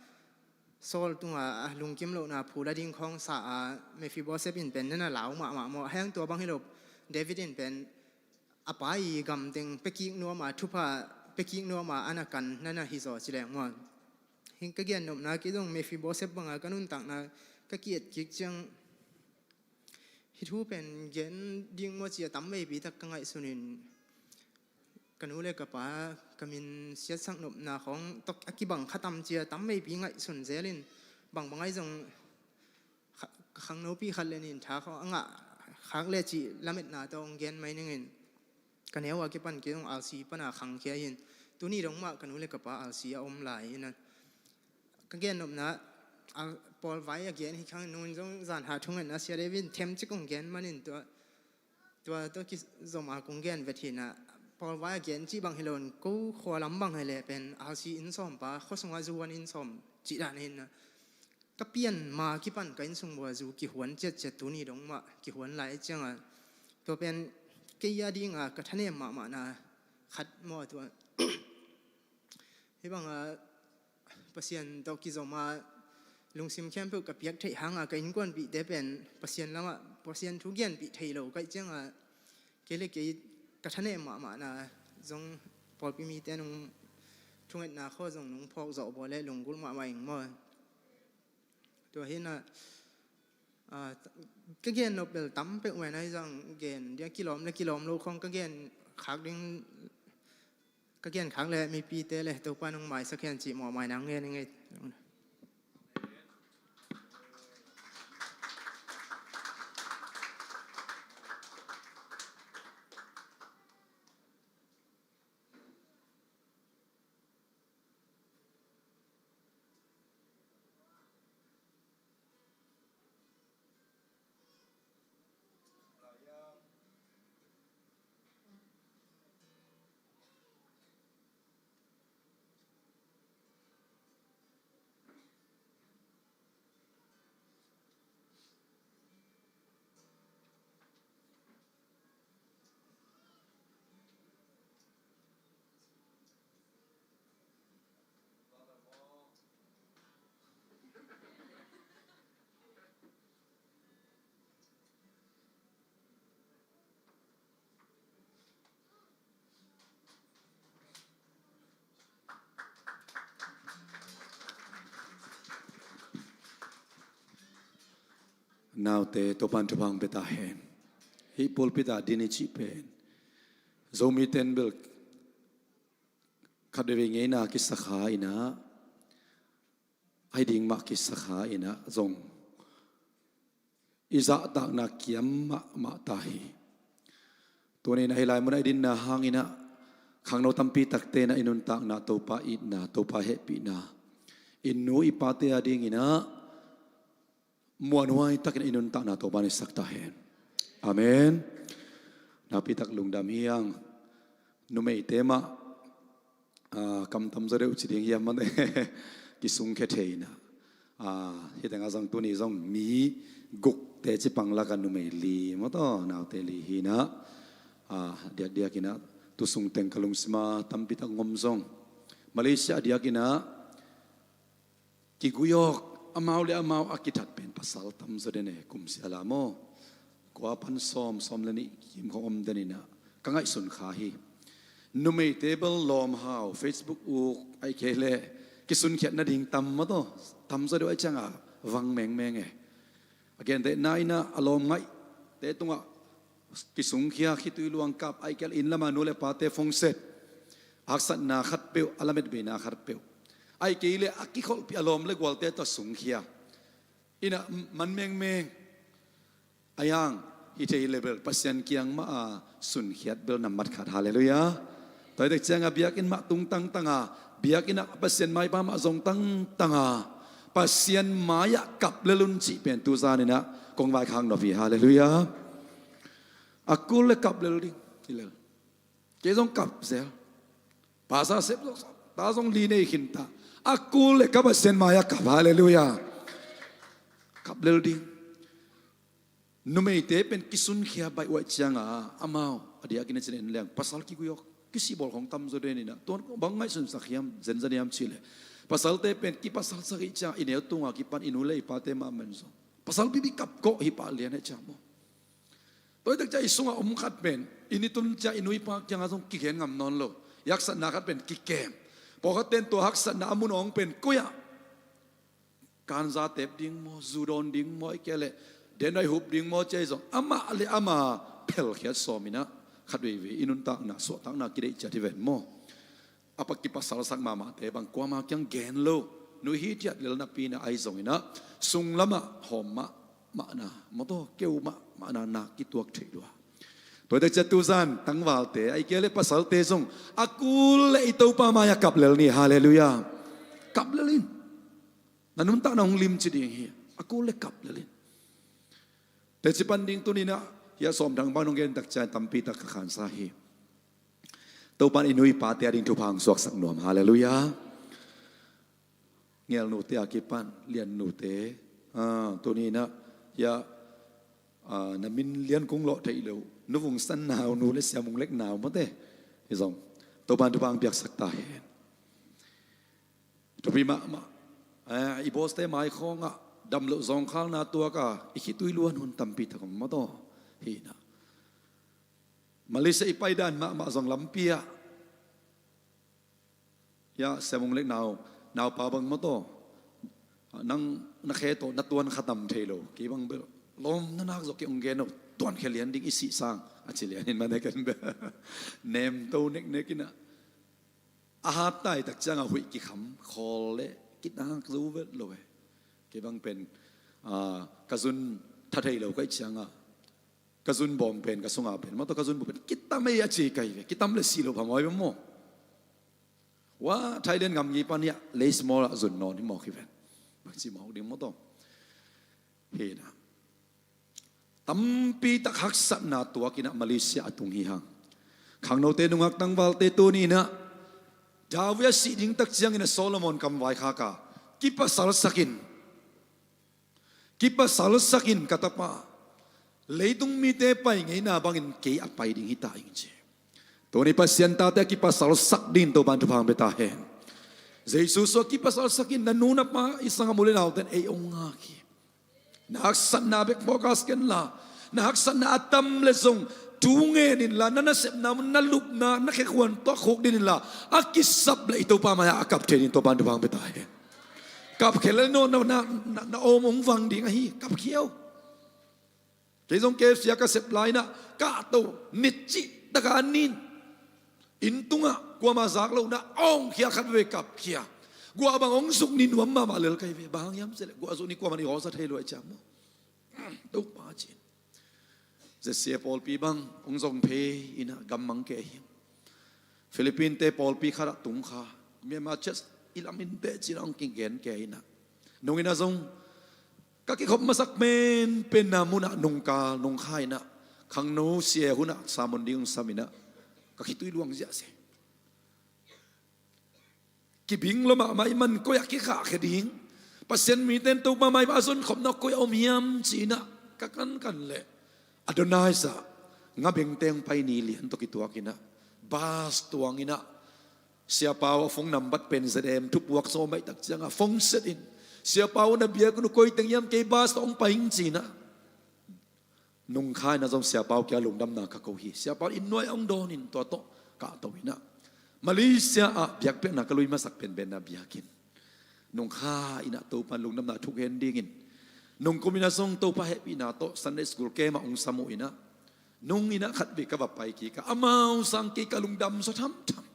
Saul tungah a lungkim lohna phu la ding khawng sa a, Mephibosheth in pen na na lau mahmah maw. Heng tua bang hi lo, David in pen a pa i gam teng pia kik nuam a, thupha pia kik nuam a, a na kan na na hi zaw ci leng maw. Hih ka gen nopna, kei zong Mephibosheth banga ka nuntakna ka ki-et kik ciang, hih thu pen gen ding maw ci a tam veipi tak ka ngaihsun in, ka nu le ka pa ka min siatsak nopna khawng tawh a kibang kha tam ci a tam veipi ngaihsun zel in, bangbang ahi zong kha-, ka khangnopi khat le nih in tha khawng a ngah khak le cih lametna tawh hong gen mai ning in, ka neu a kipan kei zong R C pana khangkhia hi in, tuni dong mah ka nu le ka pa R C a om lai hi na. Ka gen nopna, a, Paul vai a gen hi khang, nung in zong zan hah thungen a, Sia David in themcik hong gen manin tua, tua tawh kizom a kong gen vet hi na. Paul vai a gen cih bang hi lo in, ko khua lam bang hi leh pen R C inn sawm pa, khua sungah zu wan inn sawm cih dan hi na. Ka pian ma kipan ka inn sung bua zu kihuan ciatciat, tuni dong mah kihuan lai cianga, tua pen kei a dinga ka thanem mahmahna khat maw, tua. Hih banga Pasian tawh kizom a lungsim khempeuh ka piak theih hanga ka innkuanpihte pen Pasian lamah Pasian thu genpih thei lo ka hih ciangah kei le kei ka thanem mahmahna zong pawlpi mite nung thungetna khawng zong nung phawk zawh bawl le lunggulh mahmah ing maw. Tua hi inah, ah, ka gen nop bel tam peuh mai na hi zong gen dia kilawm le kilawm lo khawng ka gen khak ding, ka gen khak le mipite le Topa nung maisak hen cih mawhmai nang ngen ing ei. Naute, Topa'n thupha hong pia ta hen. Hih pulpit ah din i cih pen Zomite'n bel khat veivei ngeina kisa kha inah, a hi ding mah kisa kha inah zong i zahtakna kiam mahmah ta hi. Tuni inah hih lai munah i dinna hang inah khangno tampi takte inah i nuntakna Topa itna, Topa hehpihna, i nu i pate a ding inah muanhuai takin i nuntakna Topa'n hehpihsak ta hen. Amen. Nakpi tak lungdam hi hang. Numeite mah, ah, kam tam zaw deuh ci ding hiam maw, kisungkhia thei inah. Ah, hih tengah zong tuni zong mi gukte ci pang lakah numei li maw, tua naute li hi inah. Ah, diakdiak inah tu sung teng ka lungsim ah tampi tak hong om zong, Malaysia diak inah kiguiawk, amau le amau a kithat pen pasal tam zaw den e, kum sia la maw. Kua pan sawm, sawm le nih kim khawng om den inah ka ngaihsun kha hi. Numeite bel lawmhau, Facebook uk, ahih kei leh kisunkhiat nading tam maw, tua tam zaw deuh ahih ciangah vang mengmeng e. A gentehna inah a lawm ngaihte tungah kisungkhia, khitui luang kap, ahih kei leh inn lamah nu le pate phongset, haksatna khatpeuh, a lametbeina khatpeuh, ahih kei leh a kikholhpih a lawm le gualte tawh sungkhia inah man mengmeng. A hi hang, hi thei leh bel Pasian kiang mah a sunkhiat bel nambat khat. Halleluiah. Tua hi tak ciangah biakinn mah tung tangtang a, biakinn ah Pasian maipa mah zong tangtang a, Pasian mai-ah kap lel un cih pen tu zan inah kong vaikhak nop hi. Halleluiah. A kul le kap lel ding hi lel. Kei zong kap zel. Pastor Sep zong, ta zong li nei khin ta. A kul le ka Pasian mai-ah kap. Halleluiah. Kap lel ding. Numeite pen kisunkhia baih uh ahih ciangah amau a diakin a cin en leng pasal kiguiawk, kisibawl khawng tam zaw den inah, tua bang ngaihsunsak hiam, zenzen hiam cih leh pasalte pen kipasalsak ahih ciangah i neu tunga kipan i nu le i pate mahmah in zong pasal pipi kap kawh hi pah lian ahih ciang maw. Tua hi tak ciang i sungah om khat pen i ni tun ciang i nu i pa kiangah zong kigen ngam nawn lo. I haksatna khat pen kikem. Pawlkhatte'n tua haksatna a mun awng pen koi-ah kanza tep ding maw, zu dawn ding maw, ahih kei leh denai hup ding maw, ci-a hi zong amah le amah phelkhiat sawm inah khat veivei i nuntakna, suahtakna kideih ciat hi ven maw. A pak kipasalsak mahmahte bang kuama kiang gen lo, nu hi thiat lel napi inah ahi zong inah sunglamah hawm mahmahna, mawtaw keu mahmahna na kituak theih lua. Tua hi tak ciang tu zan tangvalte, ahih kei leh pasalte zong a kul le i Topa mai-ah kap lel ni. Halleluiah. Kap lel in. Na nuntakna hong limci ding hi. A kul le kap lel in. Teci pan ding tuni inah hia sawm thang bang nong gen tak ciang tampi tak ka khansa hi. Topa'n i nu i pate a ding thupha hong suaksak nuam. Halleluiah. Ngelnute a kipan, Liannute, ah, tuni inah hia, ah, na min lian kung lawh theih loh Nu Vung San nau, nu le Sia Mung Lek nau mawte hi zong Topa'n thupha hong piaksak ta hen. Thupi mahmah. Eh, i bawste mai khawngah Damloh zawngkhalna tuak a i khitui luan hun tampi tak om maw taw. Hi na. Malaysia i paidan mahmah zong lampi ah, ya, Siamung Lek nau, naupa bang maw taw. Nang na khe tawh na tuan kha tam thei lo. Kei bang bel lawm na nak zawh kei ong gen lo. Tuan khe lian ding i sih sang a ci lian in mah ne ken bel. Nem to neknek in ah. A hat tai tak ciang a huih kikham khawl le kitak zo vet lo e. Kei bang pen, ah, ka zun tha thei lo ka hih ciang a, ka zun bawm pen, ka sunga pen maw taw ka zun bawm pen kitam ei a ci kai ve. Kitam le si lo phamawh ei maw. Wa, Thailand gamgi pan hiah lei small ah zun nawn hi mawk hi ven. Bang ci mawk ding maw taw. Hi na. Tampi tak haksatna tuak in ah Malaysia a tung hi hang. Khangnote nungak tangvalte tuni in ah David a sih ding tak ciangin ah Solomon kam vaikhak a kipasalsak in, kipasalsak in ka tapa, leitung mite pai ngeina bangin kei a pai ding hi ta ing ci. Tuni Pasian tate a kipasalsak dingin Topan thupha hong pia ta hen. Jesu sua kipasalsak in, na nu na pa i sangam u le nauten ei ong ngak hi. Na haksatna bek focus ken la, na haksatna a tam le zong thu ngen in la, na nasepna mun na lupna na khekhuan tawh khuk din in la, a kisap le i Topa mai-ah a kap thei dingin Topan thupha hong pia ta hen. Kap khia le no na, na, na, na awm ong vang ding ahi, kap khia o. Kei zong K F C ah ka sep lai in ah kahto, nitcih taka an nin. Inn tungah kuamah zak lo in ah awngkhia khat veve kap khia. Guah bang ong zuk ni nuam mahmah lel kai ve, bang hang hiam cih leh guah zuk ni kuamah in i hawlsa thei lo a ciam maw. Topa cin. Zia sia pawlpi bang ong zong phei in ah gammang kei hi. Philippine te pawlpi khat ah tung kha. Myanmar church i lam in teh cin ah ong kigen kei in ah. Nung in ah zong ka kikhop masak penpenna mun ah nungkal nungkha in ah, khangno sia hun ah sermon ding ong sam in ah, ka khitui luang ziahziah. Kibing lo mahmah i man koi ah kikhahkhia ding, Pasian mite in Topa mai-ah a zonkhopna koi ah om hiam ci in ah ka kankan leh, Adonais ah Ngabengte ong pai ni lian tawh kituak in ah, bus tuang in ah, Sia Pau a phone nambat pen Z M thupuak sawm ahih tak ciang a phone set in, Sia Pau na biak un uh, koi teng hiam, kei bus tawh ong pai ing ci in ah. Nungkha in ah zong Sia Pau kiang lungdamna ka ko hi. Sia Pau in nuai ah ong dawn in tua tawh kahto in ah, Malaysia ah biakpiakna ka lui masak penpenna biakinn. Nungkha in ah Topan lungdamna thugen dingin, nungkum in ah zong Topa hehpihna tawh Sunday school camp ah ong sam uh in ah, nung in ah khatvei ka va pai kik a, amau sang kei ka lungdam zaw thamtham.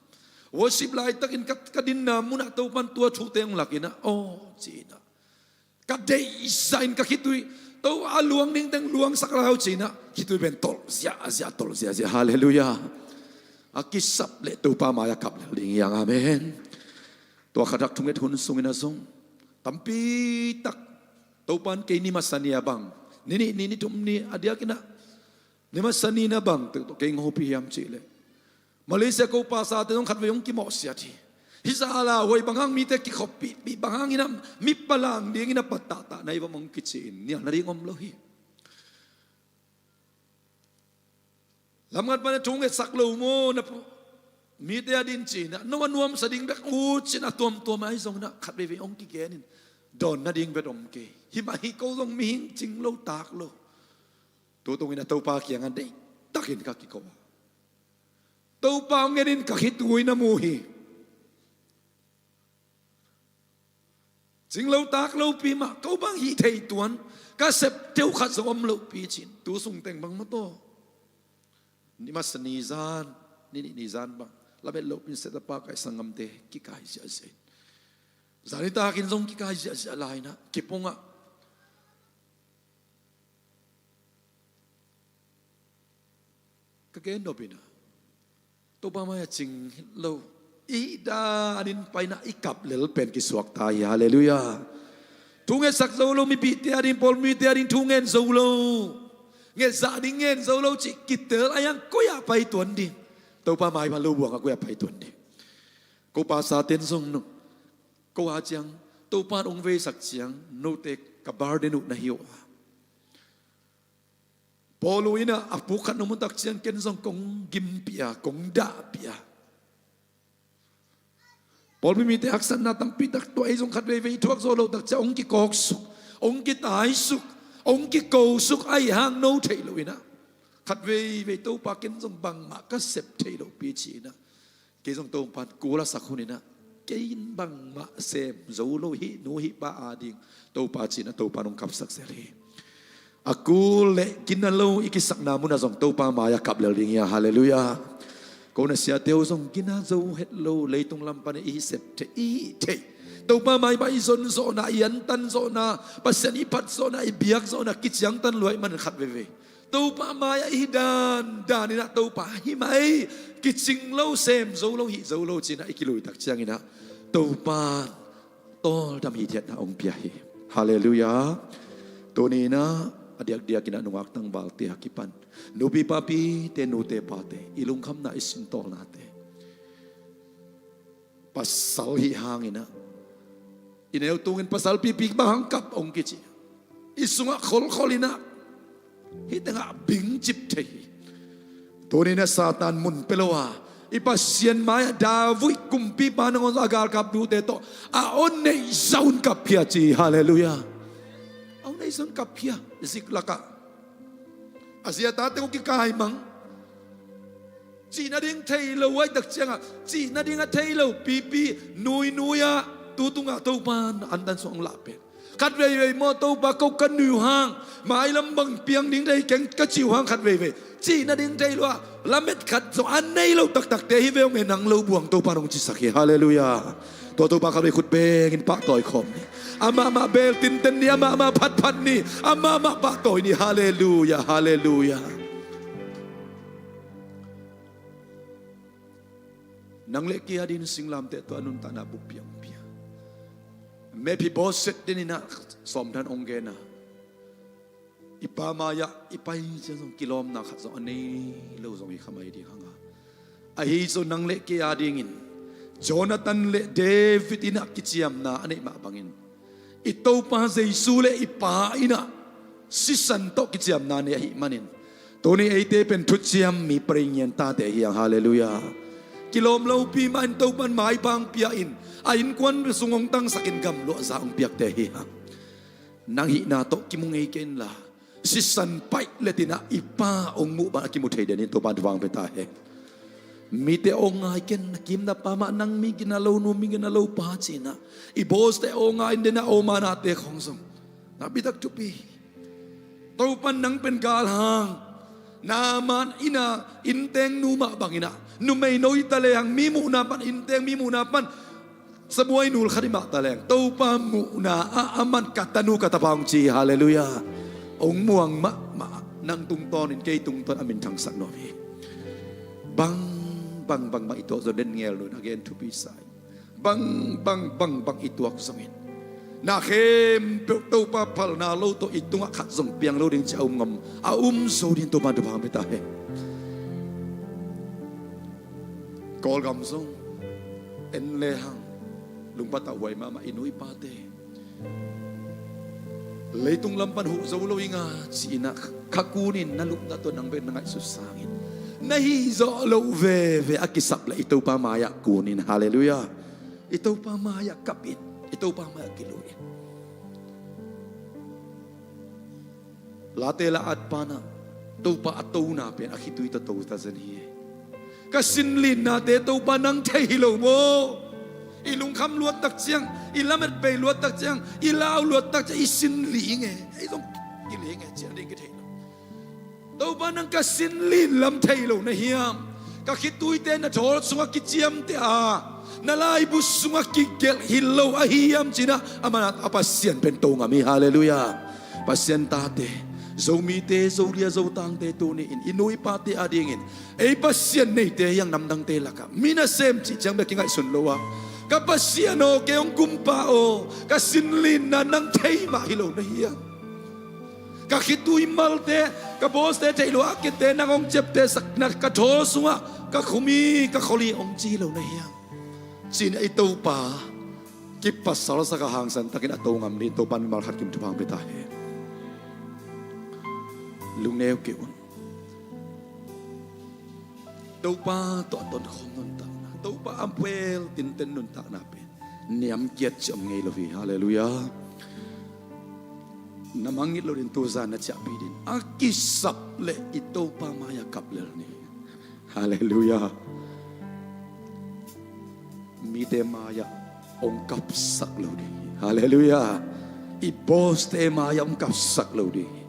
Worship laitakin ka, ka dinna mun ah Topan tua thute ong lak in ah, aw ci in ah, ka deihzah in ka khitui, To a luang ding teng luangsak lai o ci in ah, khitui pen tolh ziahziah, tolh ziahziah. Halleluiah. A kisap leh Topa mai-ah kap lel ding hi hang. Amen. Tua khatak thunget hun sung in ah zong tampi tak Topan kei ni masa ni a bang, ni nih ni, ni thum ni a diak in ah, ni masa ni na bang tawh kei ong hopih hiam cih leh, Malaysia ko pastor te zong khatvei ong kimawhsiat hi. Hi zah a lauhuai, bang hang mite kikhoppih, bang hang in ah mi palang ding in ah pattah na hi, bang ong kici in nial nading om lo hi. Lamkhat pan a thu ngetsak lo maw, na pu-, mite a din ci in ah, no a nuamsa ding bek ut ci in a tuamtuam ahi zong in ah khat veivei ong kigen in, dawn nading bek om kei. Hi mah hi, ko zong mihing cing lo tak lo. Tu tung in ah Topa kiangah deihtakin ka kiko a, Topa ong ngen in, ka khitui na mu hi. Cing lo tak lopi mah, ko bang hih thei tuan, ka sep teu khat zong om lopi ci in, tu sung teng bang maw taw. Ni masa ni zan, ni nih ni zan bang lamet lopi in sep tapa kai sanggamte kikai ziahziah in, zan nitak in zong kikai ziahziah lai in ah, kipung ah ka gen nop in ah, Topa mai-ah cing lo, i dan in pai in ah i kap lel pen kisuak ta hi. Halleluiah. Thu ngetsak zo lo mipihte a ding, pawlpite a ding thu ngen zo lo, ngetzah ding ngen zo lo cih kitel a, hiang koi ah pai tuan ding? Topa mai pan lo buang a koi ah pai tuan ding? Ko pastor ten zong, no, ko a ciang Topa in ong veisak ciang note ka burden uh na hi uh a. Paul uh in ah a puk khat na mun tak ciang ken zong kong gimpih a, kong dahpih a. Pawlpi mite haksatna tampi tak tuah, ei zong khat veivei i thuak zo lo tak ciang ong kikawksuk, hong kitaisuk, hong kikosuk ahih hang no theih loh in ah, khat veivei Topa ken zong bangmah ka sep theih lohpi ci-in ah, kei zong Topa'n kul a sak hun in ah, kei in bangmah sem zo lo, hih nu hih pa ading Topa ci-in ah Topa'n hong kapsak zel hi. A kul le gina lo i kisakna munah zong Topa mai-ah kap lel ding hi a, halleluiah. Ko na siate uh zong gina zo het lo, leitung lam pan i sep theih, i hih theih, Topa mai mah i zon zawhna, i antan zawhna, Pasian i phat zawhna, i biak zawhna kiciangtan lua ahih manin khat veivei Topa mai-ah i hi dandan in ah Topa hih mai kicing lo, sem zo lo, hih zo lo ci-in ah i kilui tak ciangin ah Topa tawldam hithiatna hong pia hi. Halleluiah. Tuni in ah a diakdiak in ah nungak tangvalte a kipan, nupi papite, nute pate, i lungkhamna, i sintawlnate, pasal hih hangin ah i neu tungin pasal pipi bang hang kap hong kici, i sungah kholkhol in ah hih tengah bingcip thei hi. Tuni in ah Satan mun pia lo a, i Pasian mai-ah David kumpipa nangawn zong a galkap nute tawh a aw neih zah un kapkhia ci hi. Halleluiah. A aw neih zah un kapkhia, Ziklag ah a zi a tate uh kikaimang. Cih nading thei lo ahih tak ciangah, cih nading a thei lo pipi, nuinui ah tu tungah Topa'n antan sung hong lah pen, khat veivei maw Topa, ko ka nui uh hang mailam bang piang ding thei keng ka cih uh hang, khat veivei cih nading thei lo ah lamet khat zong a nei lo taktakte hi ve, hong en, nang lo buang, Topa'n hong cisak hi. Halleluiah. Tua Topa khat vei khut bengin pahtawi khawm ni. Amah mah beel tinten ni, amah mah phatphat ni, amah mah pahtawi ni. Halleluiah, halleluiah. Nang le kei a dingin singlamteh tawh a nuntakna buppi hong pia Mephiboset dingin ah Sawm Dan hong gen a, i pa mai-ah i pai ciang zong kilawmna khat zong a nei lo zong hi kha mai ding hang a, ahi zong nang le kei a dingin Jonathan le David in ah kiciamna a neih mah bangin i Topa Jesu le i Pa in ah sisan tawh kiciamna nei ahih manin, tuni eite pen thuciam mi, pray ngian tate hi hang. Halleluiah. Kilawm lopi mah in Topa'n maipha hong pia in, a innkuan sung hong tangsak in, gamluahza hong piakte hi hang. Nang hihna tawh kimu ngei kei inla, sisan paih le tin ah i Pa hong muh bang a kimu thei den in Topa'n thupha hong pia ta hen. Mite aw ngai ken, na kim na pam ah nang mi gina lo nu, mi gina lo pa ci-in ah i boss te aw ngai in den ah, aw ma nate khawng zong nakpi tak thupi. Topa'n nang pen galhang, Naaman in ah innteng nu mah bangin ah, numei no hi ta lehang, mi muhna pan, innteng mi muhna pan sabuai nul khat hi mah ta leng, Topa muhna ah aman ka tanu, ka tapa hong ci hi. Halleluiah. Hong muang mahmah, nang tungtawnin kei tungtawn a minthangsak nuam hi. Bang, bang, bang, bang i tuak zong den ngel lo in a gen thupi sa hi. Bang, bang, bang, bang i tuak zongin, na khempeuh Topa phalna lo tawh i tungah khat zong piang lo ding ci a um ngam, a um zo dingin Topa'n thupha hong pia ta hen. Kawlgam zong en lehang lungpatauhuai mahmah, i nu i pate leitung lam pan huh zo lo ing a, ci-in ah kha kunin na lupna tawh nang bek na ngaihsut sangin, na hih zawh loh veve a kisap leh i Topa mai-ah kunin. Halleluiah. I Topa mai-ah kap in, i Topa mai-ah kilui in. Late la at pan ah, Topa a tona pen a khitui tawh to ta zen hi. Ka sinlinnate Topa nang thei hi lo maw? I lungkham luat tak ciang, i lamet bei luat tak ciang, i lau luat tak ciang, i sin ling e, ei zong kiling e, ciang ding kithei lo. Topa nang ka sinlin lam thei lo na hiam? Ka khituite na thawl sungah kiciamteh a, na laibu sungah kigelh hi lo ahi hiam ci-in ah, aman a Pasian pen to ngam hi. Halleluiah. Pasian tate, Zomite, Zolia, Zotangte, tuni-in i nu i pate adingin ei Pasian neite hi hang, namdangte lakah mi nasem cih ciang bek kingaihsun lo a, ka Pasian aw, kei hong gumpa aw, ka sinlinna nang thei mah hi lo na hiam? Ka khitui malte, ka bawste theih loh a kite nang hong ciaptehsak, na ka thawl sungah ka khum hi, ka khol hi hong ci hi lo na hiam? Ci-in ah i Topa kipasalsak a, hangsan takin a to ngam dingin Topa'n mimal khat kim thupha hong pia ta hen. Lungneu kei un. Topa tawh a tonkhawm nuntakna, Topa a beel tinten nuntakna pen niamkiat cih om ngei lo hi. Halleluiah. Na mangngilh loh ding, tuzan na ciahpih ding a kisap leh i Topa mai-ah kap lel ni. Halleluiah. Mite mai-ah hong kapsak lo ding hi. Halleluiah. I boss-te mai-ah hong kapsak lo ding hi.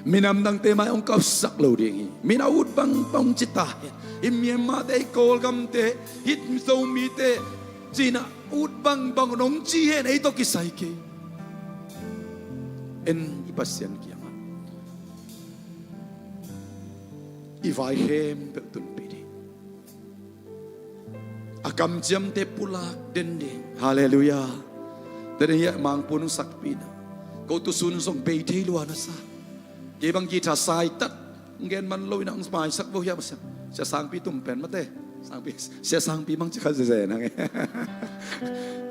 Minam dangte mai-ah hong kapsak lo ding hi. Mi na ut bangbang hong ci ta hen. I Myanmar-te, i Kawlgam-te, hih Zomite ci-in ah ut bangbang hong ci hen, ei tawh kisai kei. En i Pasian kiangah i vai khempeuh tunpih ding. A kamciamte pulak den ding. Halleluiah. Tua ding hiah Mangpu'n hong sakpih na, ko tusun zong bei thei lua na sa. Kei bang guitar saitat, hong gen man lo in ah hong maisak vo hiam a sia. Sia Sangpi tum pen mate. Sangpi, Sia Sangpi mang ci kha zeze nang e.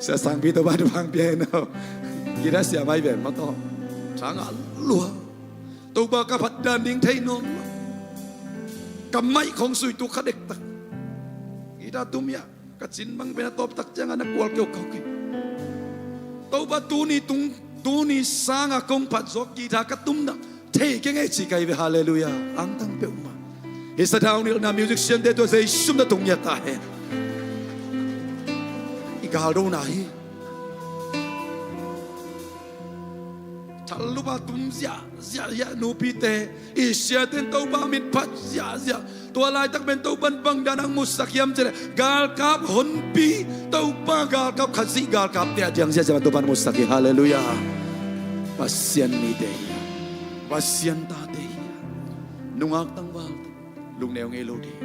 Sia Sangpi tawh bang bang pia hen aw. Guitar sia mai ven mataw. Thangah lua. Topa ka phat dan ding thei nawn lo. Ka maih khong sui tuk kha dektak. Guitar tum hiah ka cin bang pen a tawp tak ciangah na kual keukau kei. Topa tuni tung, tuni sangah kong phat zawk guitar ka tum dan thei keng ei ci ka hi ve. Halleluiah. Angtang peuhmah. Hih sathau nilhna musician-te tawh Zeisu min tawh tung ngiat ta hen. I galdona hi. Thallup a tum ziahziah hiah nupite, i siate in Topa mit phat ziahziah. Tua laitak pen Topa in bang dan hong musak hiam cih leh galkap honpi, Topa galkap Khazih galkapte a diang ziahziah Topa in musak hi. Halleluiah. Pasian mite hi a, Pasian tate hi a, nungak tangvalte lungneu ngei lo ding.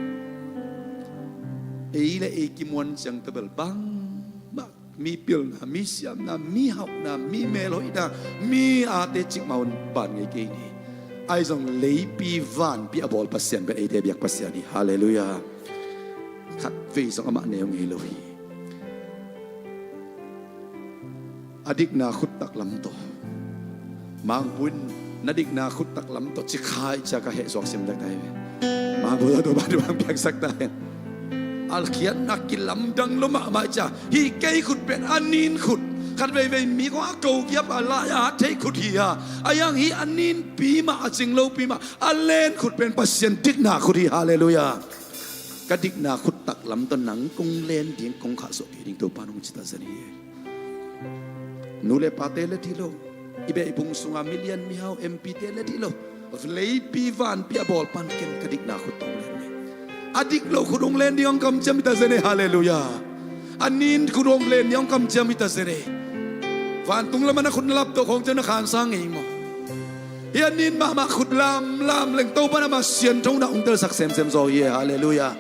Ei le ei kimuan ciang tawh bel bangmah mi pilna, mi siamna, mi hauhna, mi melhoihna, mi ate cikmah un ban ngei kei ni. Ahi zong leipi vanpi a bawl Pasian pen eite biak Pasian hi. Halleluiah. Khatvei zong amah neu ngei lo hi. A dikna khuttak lam tawh, Mangpu in na dikna khuttak lam tawh ci kha ih ciang ka hehzuak sim dek ta hi ve. Mangpu tawh Topa in bang piaksak ta hen. A khiatna kilamdang lo mahmah ih ciang, hih kei khut pen a nin khut, khat veivei mi khong a kogiap a lai a hat thei khut hi a, a hiang hih a ninpi mah, a cing lopi mah, a len khut pen Pasian dikna khut hi. Halleluiah. Ka dikna khuttak lam tawh nang kong len ding, kong khahsuah kei ding, Topa in hong ci ta zen hi. Nu le pate let hi lo, i beh i bung sunga milian mihau, M P-te let hi lo, leipi vanpi a bawl pan ken ka dikna khut tawh hong len ding. A dik lo khut hong len ding hong kamciam hi ta zen e. Halleluiah. A nin khut hong len ding hong kamciam hi ta zen e. Vantung lamah na khut na laptoh khawng ciang na khansang ngei maw? Hih a nin mahmah khut lamlam leng Topa in amah sianthona hong telsak semsem zaw hi e. Halleluiah.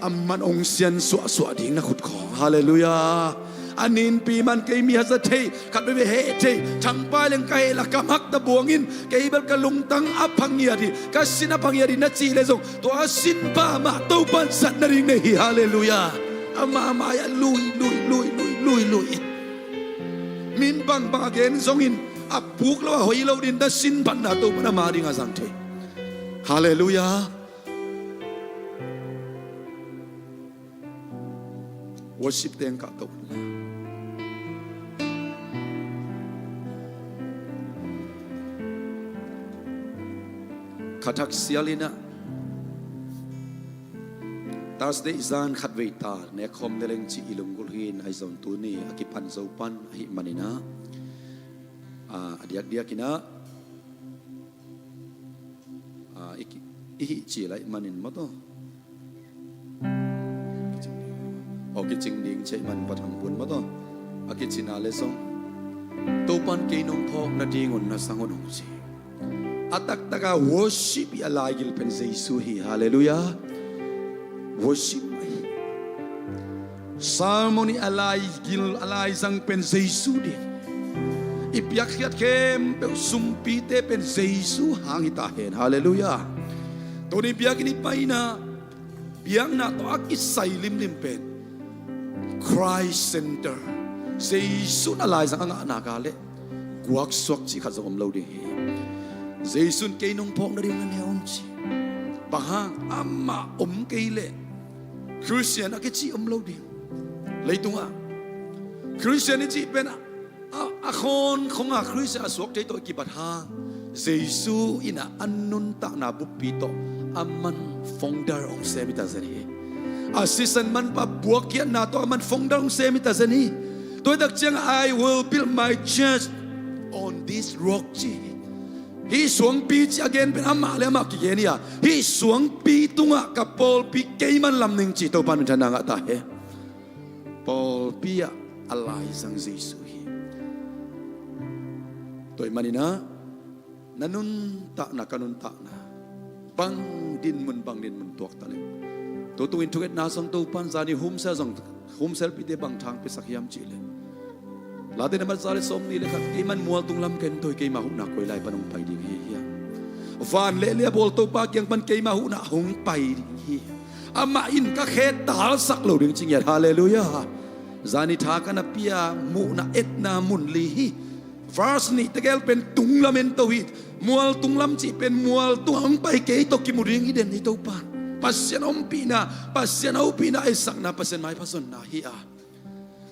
Amah in hong sian suahsuah ding na khut khawng. Halleluiah. A ninpi man kei mi haza thei, khat veivei heh thei, thangpai leng ka heh la ka hak ta buang in, kei bel ka lungtang a pha ngiat hi, ka sin a pha ngiat hi na cih leh zong, tua a sin pha mah Topa in zat nading nei hi. Halleluiah. Amah mai-ah lui, lui, lui, lui, lui, lui. Min bangbang a gen zongin a puk lo a hoi lo ding, na sin phatna Topa in ama ding a zang thei. Halleluiah. Worship teng kah to. Khathak sial in ah Thursday zan khatvei ta nek khawm de leng ci i lunggulh hi in, ahi zong tuni a kipan zo pan ahih manin ah, a diakdiak in ah, a, i, i hih ci lai manin maw taw. Aw, kicing ding ci lai man pathang pun maw taw. A kicin a le zong Topa in kei nong phawk nadingun na sang un hong ci. A taktak a worship i a laigil pen Jesu hi. Halleluiah. Worship mai. Sermon i a laigil, a laizang pen Jesu ding. I piakkhiat khempeuh, sumpite pen Jesu hang hi ta hen. Halleluiah. Tuni biakinn i paina, biakna tawh a kisai limlim pen Christ Center. Jesu in a laizang a ngahna ka leh guaksuak cih khat zong om lo ding hi. Jesu in kei nong phawk nading na ne hong ci. Bang hang? Amah om kei leh Christian a kici om lo ding. Leitungah Christian i cih pen ah A, a khawn khong a Khrist a suak thei tawh i kibat hang, Jesu in a, a nuntakna buppi tawh aman founder hong sem hi ta zen hi. A sisan manpa buakkhiatna tawh aman founder hong sem hi ta zen hi. Tua hi tak ciang, "I will build my church on this rock," ci hi. Hih suangpi ci a gen pen amah le amah kigen hi a, "Hih suangpi tungah ka pawlpi kei man lam ning," ci, Topa minthanna ngah ta hen. Pawlpi ah a laizang Jesu hi. Tua ahih manin a, na nuntakna, ka nuntakna, bang dinmun, bang dinmun tuak ta leh, tu tungin thungetna zong Topa'n zani humsel zong, humselpite bang thang piasak hiam cih leh, Late na mat za le sawmnih le khat, "Kei man mualtung lam ka en to hi, keima huhna koi lai pan hong pai ding hi," hi a. Van le lei a bawl Topa kiang pan keima huhna hong pai ding hi. Amah in ka khe talsak lo ding ci ngiat. Halleluiah. Zani tha ka na pia muhna etna mun li hi. Verse nih tegel pen tunglam en to hi. Mualtung lam cih pen mualtung hong pai kei tawh kimu ding hi den hi Topa. Pasian ompihna, Pasian hopihna, etsakna, Pasian maipha zonna hi a.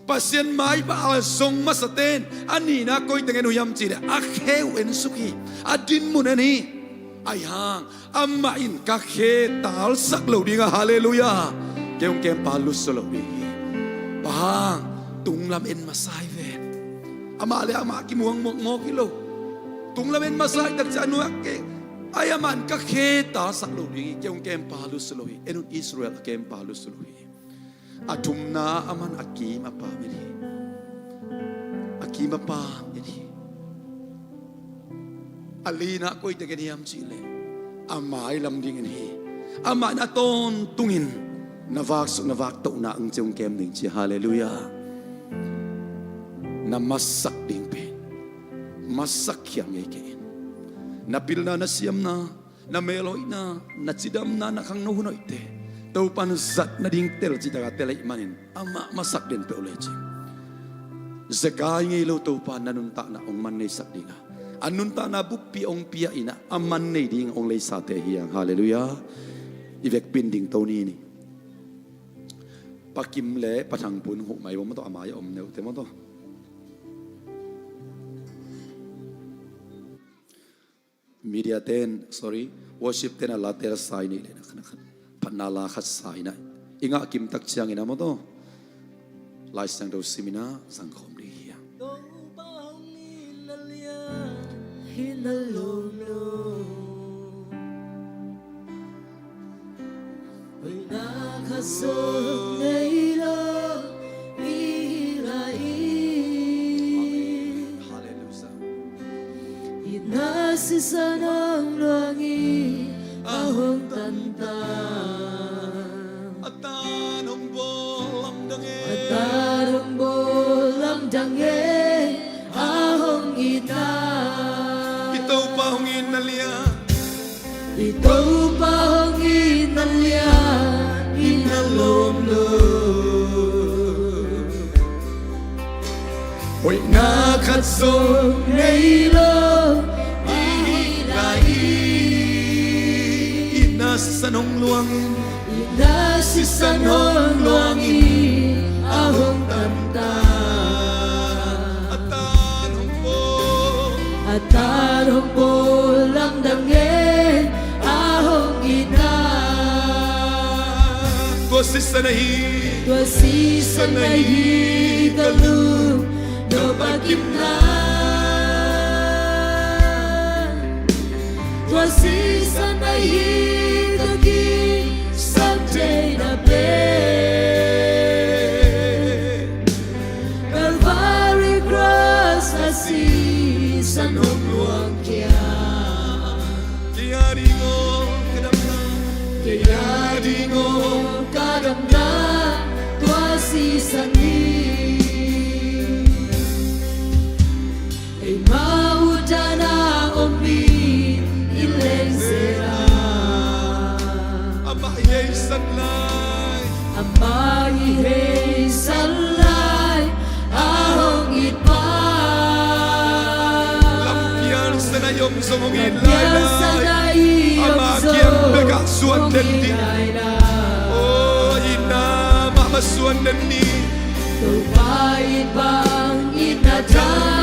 Pasian maipha a zong masate'n a nihna koi teng en uh hiam cih leh, a khe uh en suk hi, a dinmun en hi. Ahih hang amah in ka khe talsak lo ding a, halleluiah, kei hong kempa lut zaw lo ding hi. Bang hang, tunglam en masa hi ven. Amah le amah kimuang mawkmawk hi lo. Tunglam en masa hi tak ciang a nuai a khe, ai amah in ka khe talsak lo ding hi, kei hong kempa lut zaw lo hi. En un, Israel a kempa lut zaw lo hi. A thumna, aman a kim a pam en hi. A kim a pam en hi. A lina koi teng en hiam cih leh, a mailam ding en hi. Amah in a tawntungin na vaksuk, na vaktohna ang ciang kem ding ci. Halleluiah. Na masak ding pen masak khial ngei kei in. Na pilna, na siamna, na melhoihna, na cidamna, na khangno hun hoihte Topa'n zat nading tel cih tak a tel ahih manin amah masak den peuh le ci. Zekai ngei lo Topa'n na nuntakna hong man neisak ding a, a nuntakna buppi hong pia in a, a man nei ding hong leisate hi hang. Halleluiah. I vekpi-in dingto ni ni. Pa Kim le Pa Thang Pun huh mai vo maw tawh, a mai a om neute maw tawh. Media te'n, sorry, worship te'n a la tel sa i nih leh, na khat, na khat, phatna la khat sa i na. I ngah kim tak ciangin a maw tawh, Lai Siangtho sim in a zangkhawm ding hi a. Topa hong itna lian hi na lawm lo. Hoihna khat zong nei lo i hi lai. Amen. Halleluiah. Itna sisan hong luang in a hong tantan. A tan hong bawl lamdang e. A tan hong bawl lamdang e. A hong itna. I Topa hong itna lian. I Topa hong itna lian hi na lawm lo. Hoihna khat zong nei lo i hi lai. Itna sisan hong luang in. Itna sisan hong luang in a hong tantan. A tan hong bawl. A tan hong bawl lamdang e a hong itna. Tua sisan ahi. Tua sisan ahi ka lungdam a kimna. Tua sisan ahi ka kisam theihna pen. Calvary Cross a sisan hong luang kia. Kei a ding aw ka damna. Kei a ding aw ka damna tua sisan hi. Eimah uh dan a om in i leng zel a. Amah i heisan lai. Amah i heisan lai a hong it pa. Lampial san a i om zong hong it lai lai. Lampial san a i om zong hong it lai lai. Amah kiang bek ah suan den ni. Oh, itna mahmah suan den ni. Topa it bang itna dan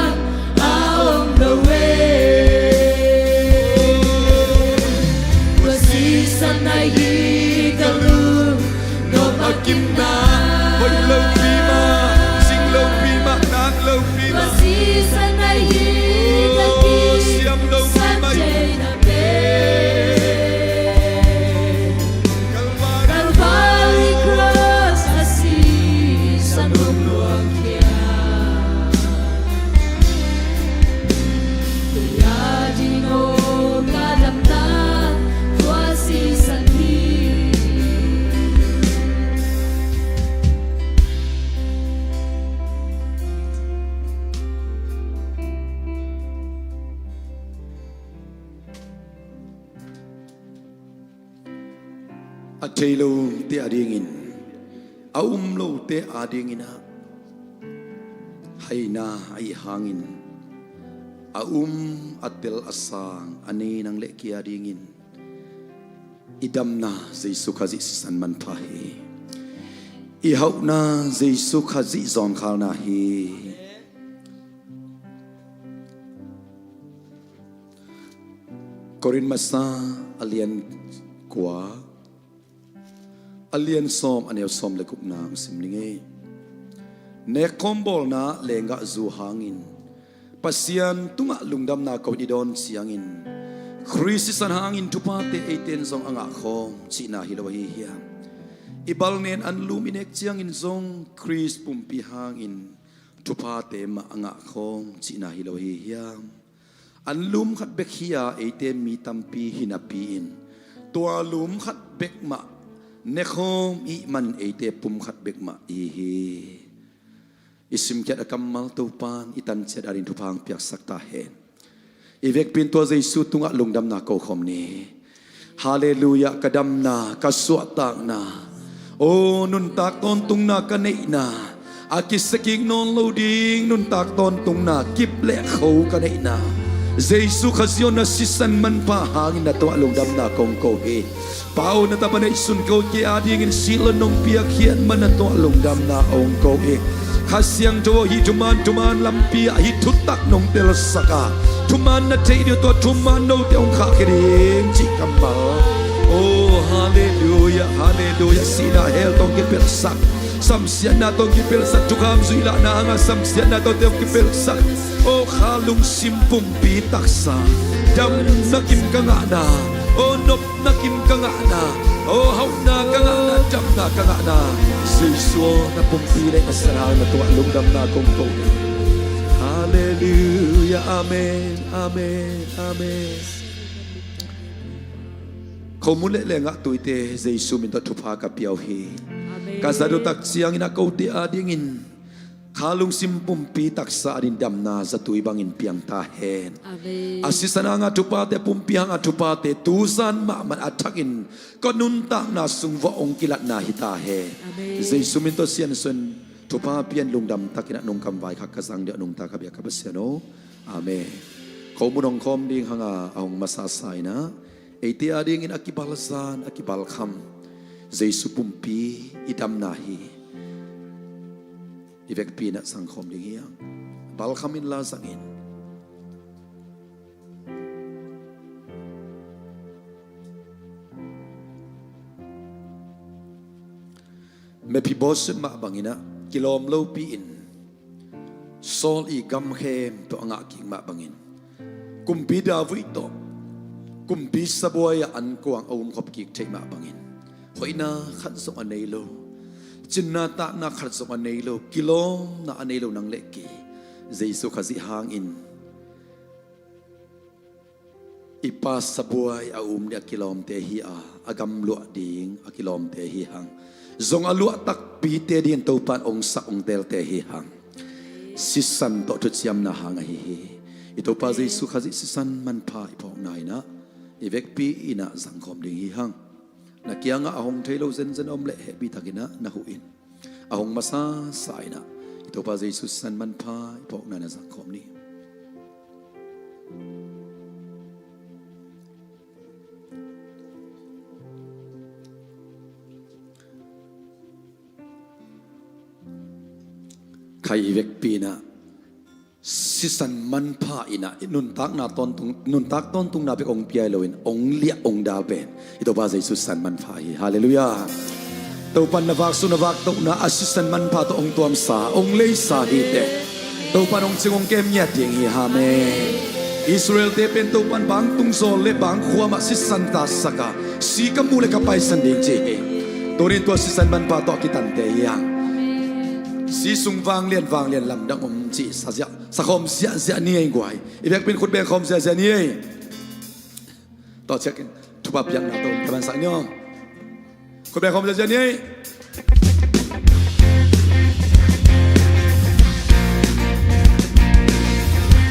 thei lote adingin, a um lote adingin ah haina ahih hangin, a um a tel a sang a nei nang le kei adingin i damna Jesu Khazih sisan manpha hi. I hauhna Jesu Khazih zawnkhalna hi. Korin masa a lian kua, a lian sawm, a neu sawm le gukna hong sim ning ei. Nekkhawm bawlna lenggahzu hangin Pasian tungah lungdamna ko in i dawn ciangin, Khrist sisan hangin thuphate eite in zong a ngahkhawm cihna hi lo ahi hiam? I balnen anlum i nek ciangin zong Khrist pumpi hangin thuphate mah a ngahkhawm cihna hi lo ahi hiam? Anlum khat bek hi-a eite mi tampi hi napi-in, tua lum khat bek mah nekhawm i hih man eite pum khat bek mah i hi hi. I simkhiat a kammal Topa'n i tanciat ading thupha hong piaksak ta hen. I vekpi in tua Jesu tungah lungdamna ko khawm ni. Halleluiah, ka damna, ka suahtakna, aw, nuntak tawntungna ka neihna, a kisia kik nawn lo ding nuntak tawntungna, kip le kho ka neihna, Jesu Khazih aw, na sisan manpha hangin na tungah lungdamna kong ko hi. Pa aw, na tapa neihsun ko, kei adingin sih lo nong piakkhiat man na tungah lungdamna hong ko hi. Kha Siangtho aw, hih thuman thuman lampi ah hih thutak nong telsak a, thuman na theih ding uh tua thuman note hong khahkhia ding cih kammal. Oh, halleluiah, halleluiah. Sihna hell tawh hong kipelhsak, samsiatna tawh hong kipelhsak, thukham zuih lahna hanga samsiatna tawhte hong kipelhsak. Oh, kha lungsim pumpi taksa, damna kim ka ngahna, oh, nop na kim ka ngahna, oh, hauhna ka ngahna, damna ka ngahna, Jesu aw, na pumpi le na sisan hang na tungah lungdamna kong ko hi. Halleluiah, amen, amen, amen. Khomun le lenggah tuite Jesu min tawh thupha ka pia uh hi. Amen. Ka zat uh tak ciangin a kote adingin kha lungsim pumpi taksa ading damna zatui bangin piang ta hen. Amen. A sisan hanga thuphate, pumpi hanga thuphate tuzan mahmah a thakin ka nuntakna sung vuah hong kilatna hi ta hen. Amen. Jesu min tawh siansuan thupha pian lungdam takin a nungkam vaikhak ka zang ding a nungta ka biak ka Pasian aw. Amen. Khomun hong khawm ding hanga a hong masasa in ah eite adingin a kibalzan, a kibalkham Jesu pumpi i damna hi. I vekpi in ah zangkhawm ding hi hang. Balkham inla zang in. Mephibosheth mah bangin ah kilawm lopi-in Saul i gam khempeuh a ngah kik mah bangin, kumpi David tawh kumpi sabuai-ah ankuang a umkhop kik theih mah bangin, hoihna khat zong a nei lo, cinna takna khat zong a nei lo, kilawmna a nei lo nang le kei, Jesu Khazih hangin i pa sabuai a um ding a kilawmte hi a, a gamluah ding a kilawmte hi hang. Zong a luah takpite dingin Topa'n ong sak ong teelte hi hang. Sisan tawh thuciamna hang ahi hi. I Topa Jesu Khazih sisan manpha i phawkna in ah i vekpi in ah zangkhawm ding hi hang. Na kiangah a hong thei lo zenzen a om leh hehpihtakin ah na huh in. A hong masasa in ah i Topa Jesu sisan manpha i phawkna in ah zangkhawm ni. Khai i vekpi in ah sisan manpha in ah i nuntakna tawntung, nuntak tawntungna bek ong piai loin ong liah ong dal pen i Topa Jesu sisan manpha hi. Halleluiah. Topa'n na vak sung na vak tohna a sisan manpha tawh ong tuamsa, ong leisa hi teh. Topa'n ong cing ong kem ngiat ding hi. Amen. Israelte pen Topa'n bangtung zawl le bangkhuam ah sisan tasak a, si ka muh le ka paisan ding ci hi. Tunin tua sisan manpha tawh a kitante hi hang. Si sung vanglian vanglian lamdang om cih sa ziah, sa khawm ziahziah ni ei guai. I vekpi in khut beng khawm ziahziah ni ei. Tawh ciakin thupha piakna tawh um taman sak ni aw. Khut beng khawm ziahziah ni ei.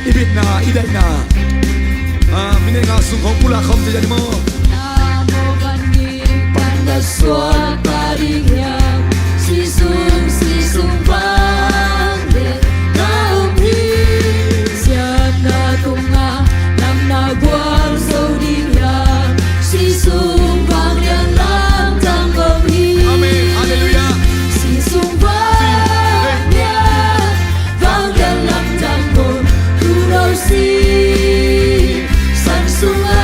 I bitna, i daihna, ah, minute nga sung khawm pula khawm ziahziah ni maw. Pan na suak ta ding hiam? Sisun, sisun vanglian na om hi. Siatna tungah nang na gualzo ding hiam? Sisun vanglian lamdang om hi. Amen. Halleluiah. Sisun vanglian, vanglian lamdang om, tu no sisan sungah.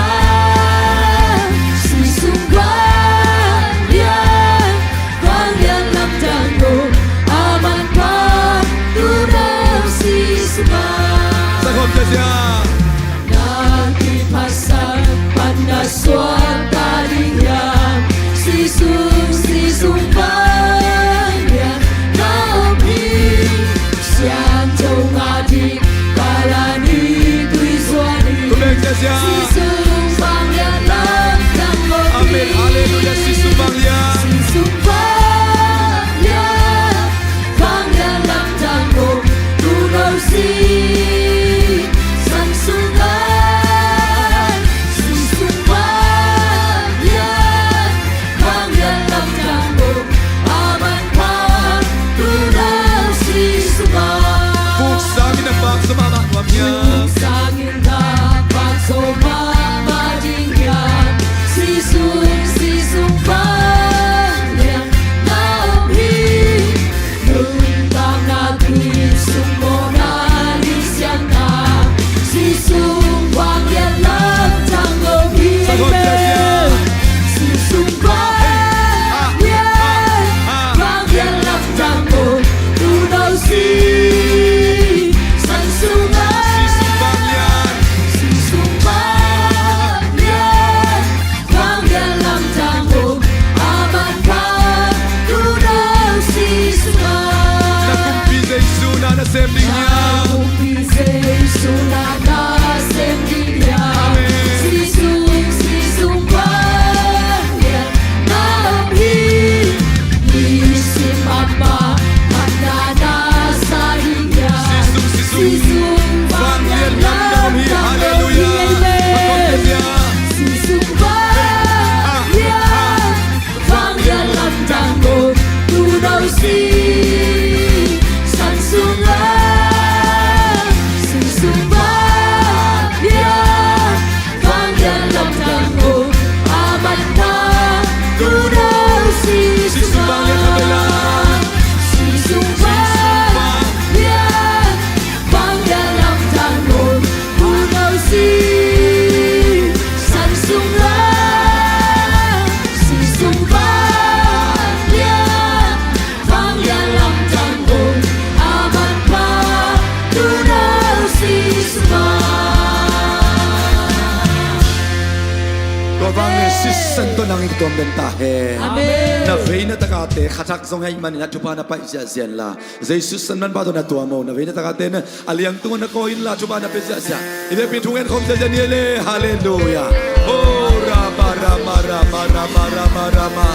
Sisun vanglian, vanglian lamdang om, a manpha tu no sisan sungah. Sa khawm ciacia. Na kiphasak pan na suak ta ding hiam? Sisun, sisun vanglian na om hi. Siangtho ngah ding Kalvari tui zuan hi. Sisun vanglian lamdang om hi. Amen. Halleluiah. Sisun vanglian. Sisun vanglian, vanglian lamdang om, tu no sisan sungah. Sisun vanglian, vanglian lamdang om, a manpha tu no sisan sungah. Vuk sangin na pakzaw mahmah nuam hiam? Vuk sangin na pakzaw mahmah ding hiam? Sisun, sisun vanglian na om hi. Nuntakna tui sung mawhna nih siangtho, sisun vanglian lamdang om hi. Sisun vanglian, vanglian lamdang om, tu no sisan sungah. Sisun vanglian, vanglian lamdang om, a manpha tu no sisan sungah. Na kumpi Jesu na nasem ding hiam? Na kumpi Jesu na nasem ding hiam? Amen. Sisun, sisun vanglian na om hi. Nisim a manpha na sa ding hiam? Sisun, sisun vanglian lamdang om hi. Halleluiah. Amen. Sisun vanglian, vanglian lamdang om, tu no sisan sungah. Sisun vanglian, vanglian lamdang om, a manpha tu no sisan sungah. Sisun vanglian, vanglian lamdang om, tu no sisan sungah. Sisun vanglian, vanglian lamdang om, a manpha tu no sisan sungah. Tua vanglian sisan tawh nang i tuam den ta hen. Amen. Na veina takate khathak zong ahih manin a thupha na pai ziahziah inla, Jesu sisan manpha tawh na tuam o. Na veina takate na a liang tungah na kawi inla thupha na pia ziahziah. I vekpi in thu ngen khawm ziahziah ni le. Halleluiah. Oh, rama, rama, rama, rama, rama, rama.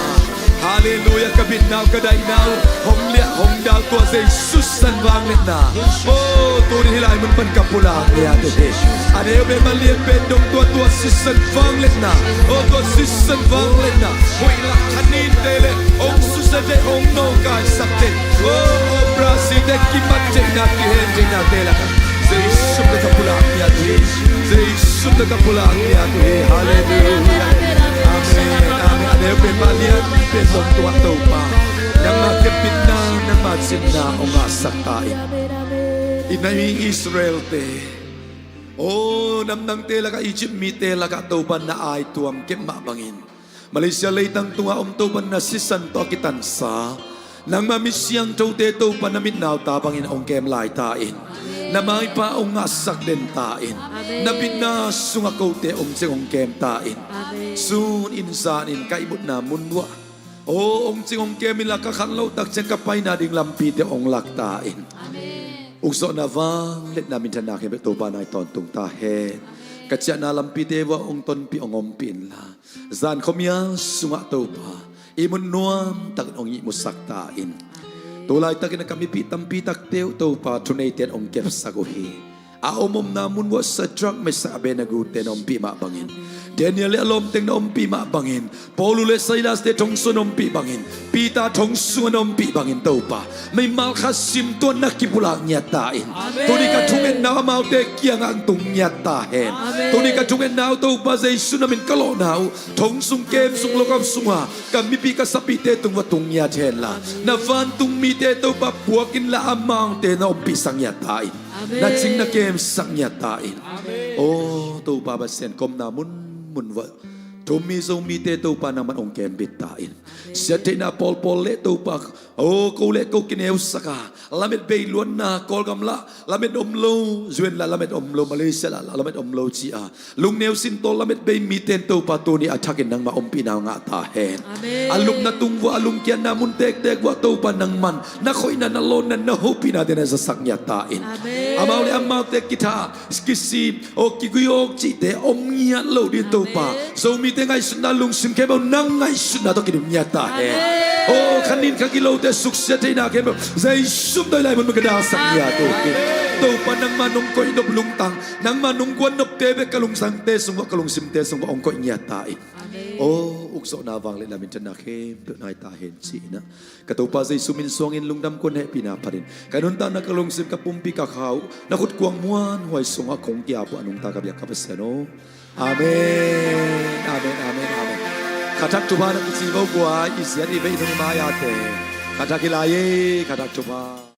Halleluiah. Ka bitna uh, ka daihna uh hong liah hong dal tua Jesu sisan vangliatna. Oh, tuni hih lai mun pan ka pulak liat uh hi. A neu pen, a lian pen dong tua, tua sisan vangliatna. Oh, tua sisan vangliatna. Hoih lak kha ninte le hong susia te, hong nawngkaisak te, oh, operasite kimat theihna, kihen theihnate lakah Jesu na ka pulak liat uh hi. Jesu na ka pulak liat uh hi. Halleluiah. Amen. Amen. A neu pen, a lian pen dong tua Topa, nangma khempeuhna, nangma cinna hong ngahsak ta in. I na hi Israelte, oh, namdangte lakah, Egypt mite lakah Topa na aituam kep mah bangin, Malaysia leitang tungah om Topa na sisan tawh a kitansa, nangma mi siangthote Topa na mitnau ta bangin hong kem lai ta in. Amen. Na maipha hong ngahsak den ta in. Amen. Na bitna sungah kote om cing hong kem ta in. Amen. Sun in zan in ka ihmutna mun uah, oh, hong cing hong kem inla, ka khan loh tak ciang ka paina ding lampite hong lak ta in. Amen. Ukzawhna, vangliatna, minthanna khempeuh Topa na hi tawntung ta hen. Ka ciahna lampite uah hong tonpih, hong ompih inla, zan khuamial sungah Topa ihmut nuam takin hong ihmutsak ta in. Amen. Tu laitakin a ka mipih tampi takte uh Topa thuneite in hong kepsak uh hi. A om omna mun uah Sadrak, Mesak, Abednego te na ompih mah bangin, Daniel le a lawmteng na ompih mah bangin, Paulu le Silas te thong sungah na ompih bangin, Peter thong sungah na ompih bangin Topa, mimal khat sim tuan na kipulak ngiat ta in. Amen. Tuni ka thungetna uh amaute kiangah tung ngiat ta hen. Amen. Tuni ka thungetna uh Topa Jesu na min ka lawhna uh thong sung, kem sung, lokap sungah ka mipi ka sapite tung va tung ngiat hen la, na vantung mite Topa puak inla amaute na ompihsak ngiat ta in. Amen. Na cing na kemsak ngiat ta in. Amen. O Topa Pasian, ka omna munmun uah thu-um mi Zomite Topa nangman hong kembit ta in. Amen. Siattheihna pawlpawl le Topa, o ko le ko kineusak a, lamet bei luatna, Kawlgam lah lamet om lo, U N lah lamet om lo, Malaysia lah lamet om lo ci a, lungneu sintawl lamet bei mite in Topa tuni a thakin nangmah ompihna uh ngah ta hen. Amen. A lupna tung uah, a lungkiatna mun tektek uah Topa nangman na khoihna, na lawnna, na hopihnate na zasak ngiat ta in. Amen. Amau le amaute kitha, kisi, o kigui awk cihte om ngiat lo ding Topa. Amen. Zomite ngaihsutna lungsim khempeuh nang ngaihsutna tawh kidim ngiat ta hen. Amen. O kha nin kha gilote suksiat theihna khempeuh Jesu min tawh hih lai mun ka dahsak ngiat uh hi. Amen. Topa nangmah nong koih nop lungtang, nangmah nong guan nopte bek ka lungsangte sung uah, ka lungsimte sung uah hong koih ngiat ta in. Amen. O ukzawhna, vangliatna, minthanna khempeuh nai ta hen ci-in ah, ka Topa Jesu min suangin lungdam kuan, hehpihna phatin ka nuntakna, ka lungsim, ka pumpi, ka kha uh na khutkuang muanhuai sungah kong kiap uh a, nungta ka biak ka Pasian aw. Amen. Amen. Amen. Amen. Kha thak thupha na kici vo guai, i siat i bei nung i mai-ate. Kha thak hi lai ei, kha thak thupha.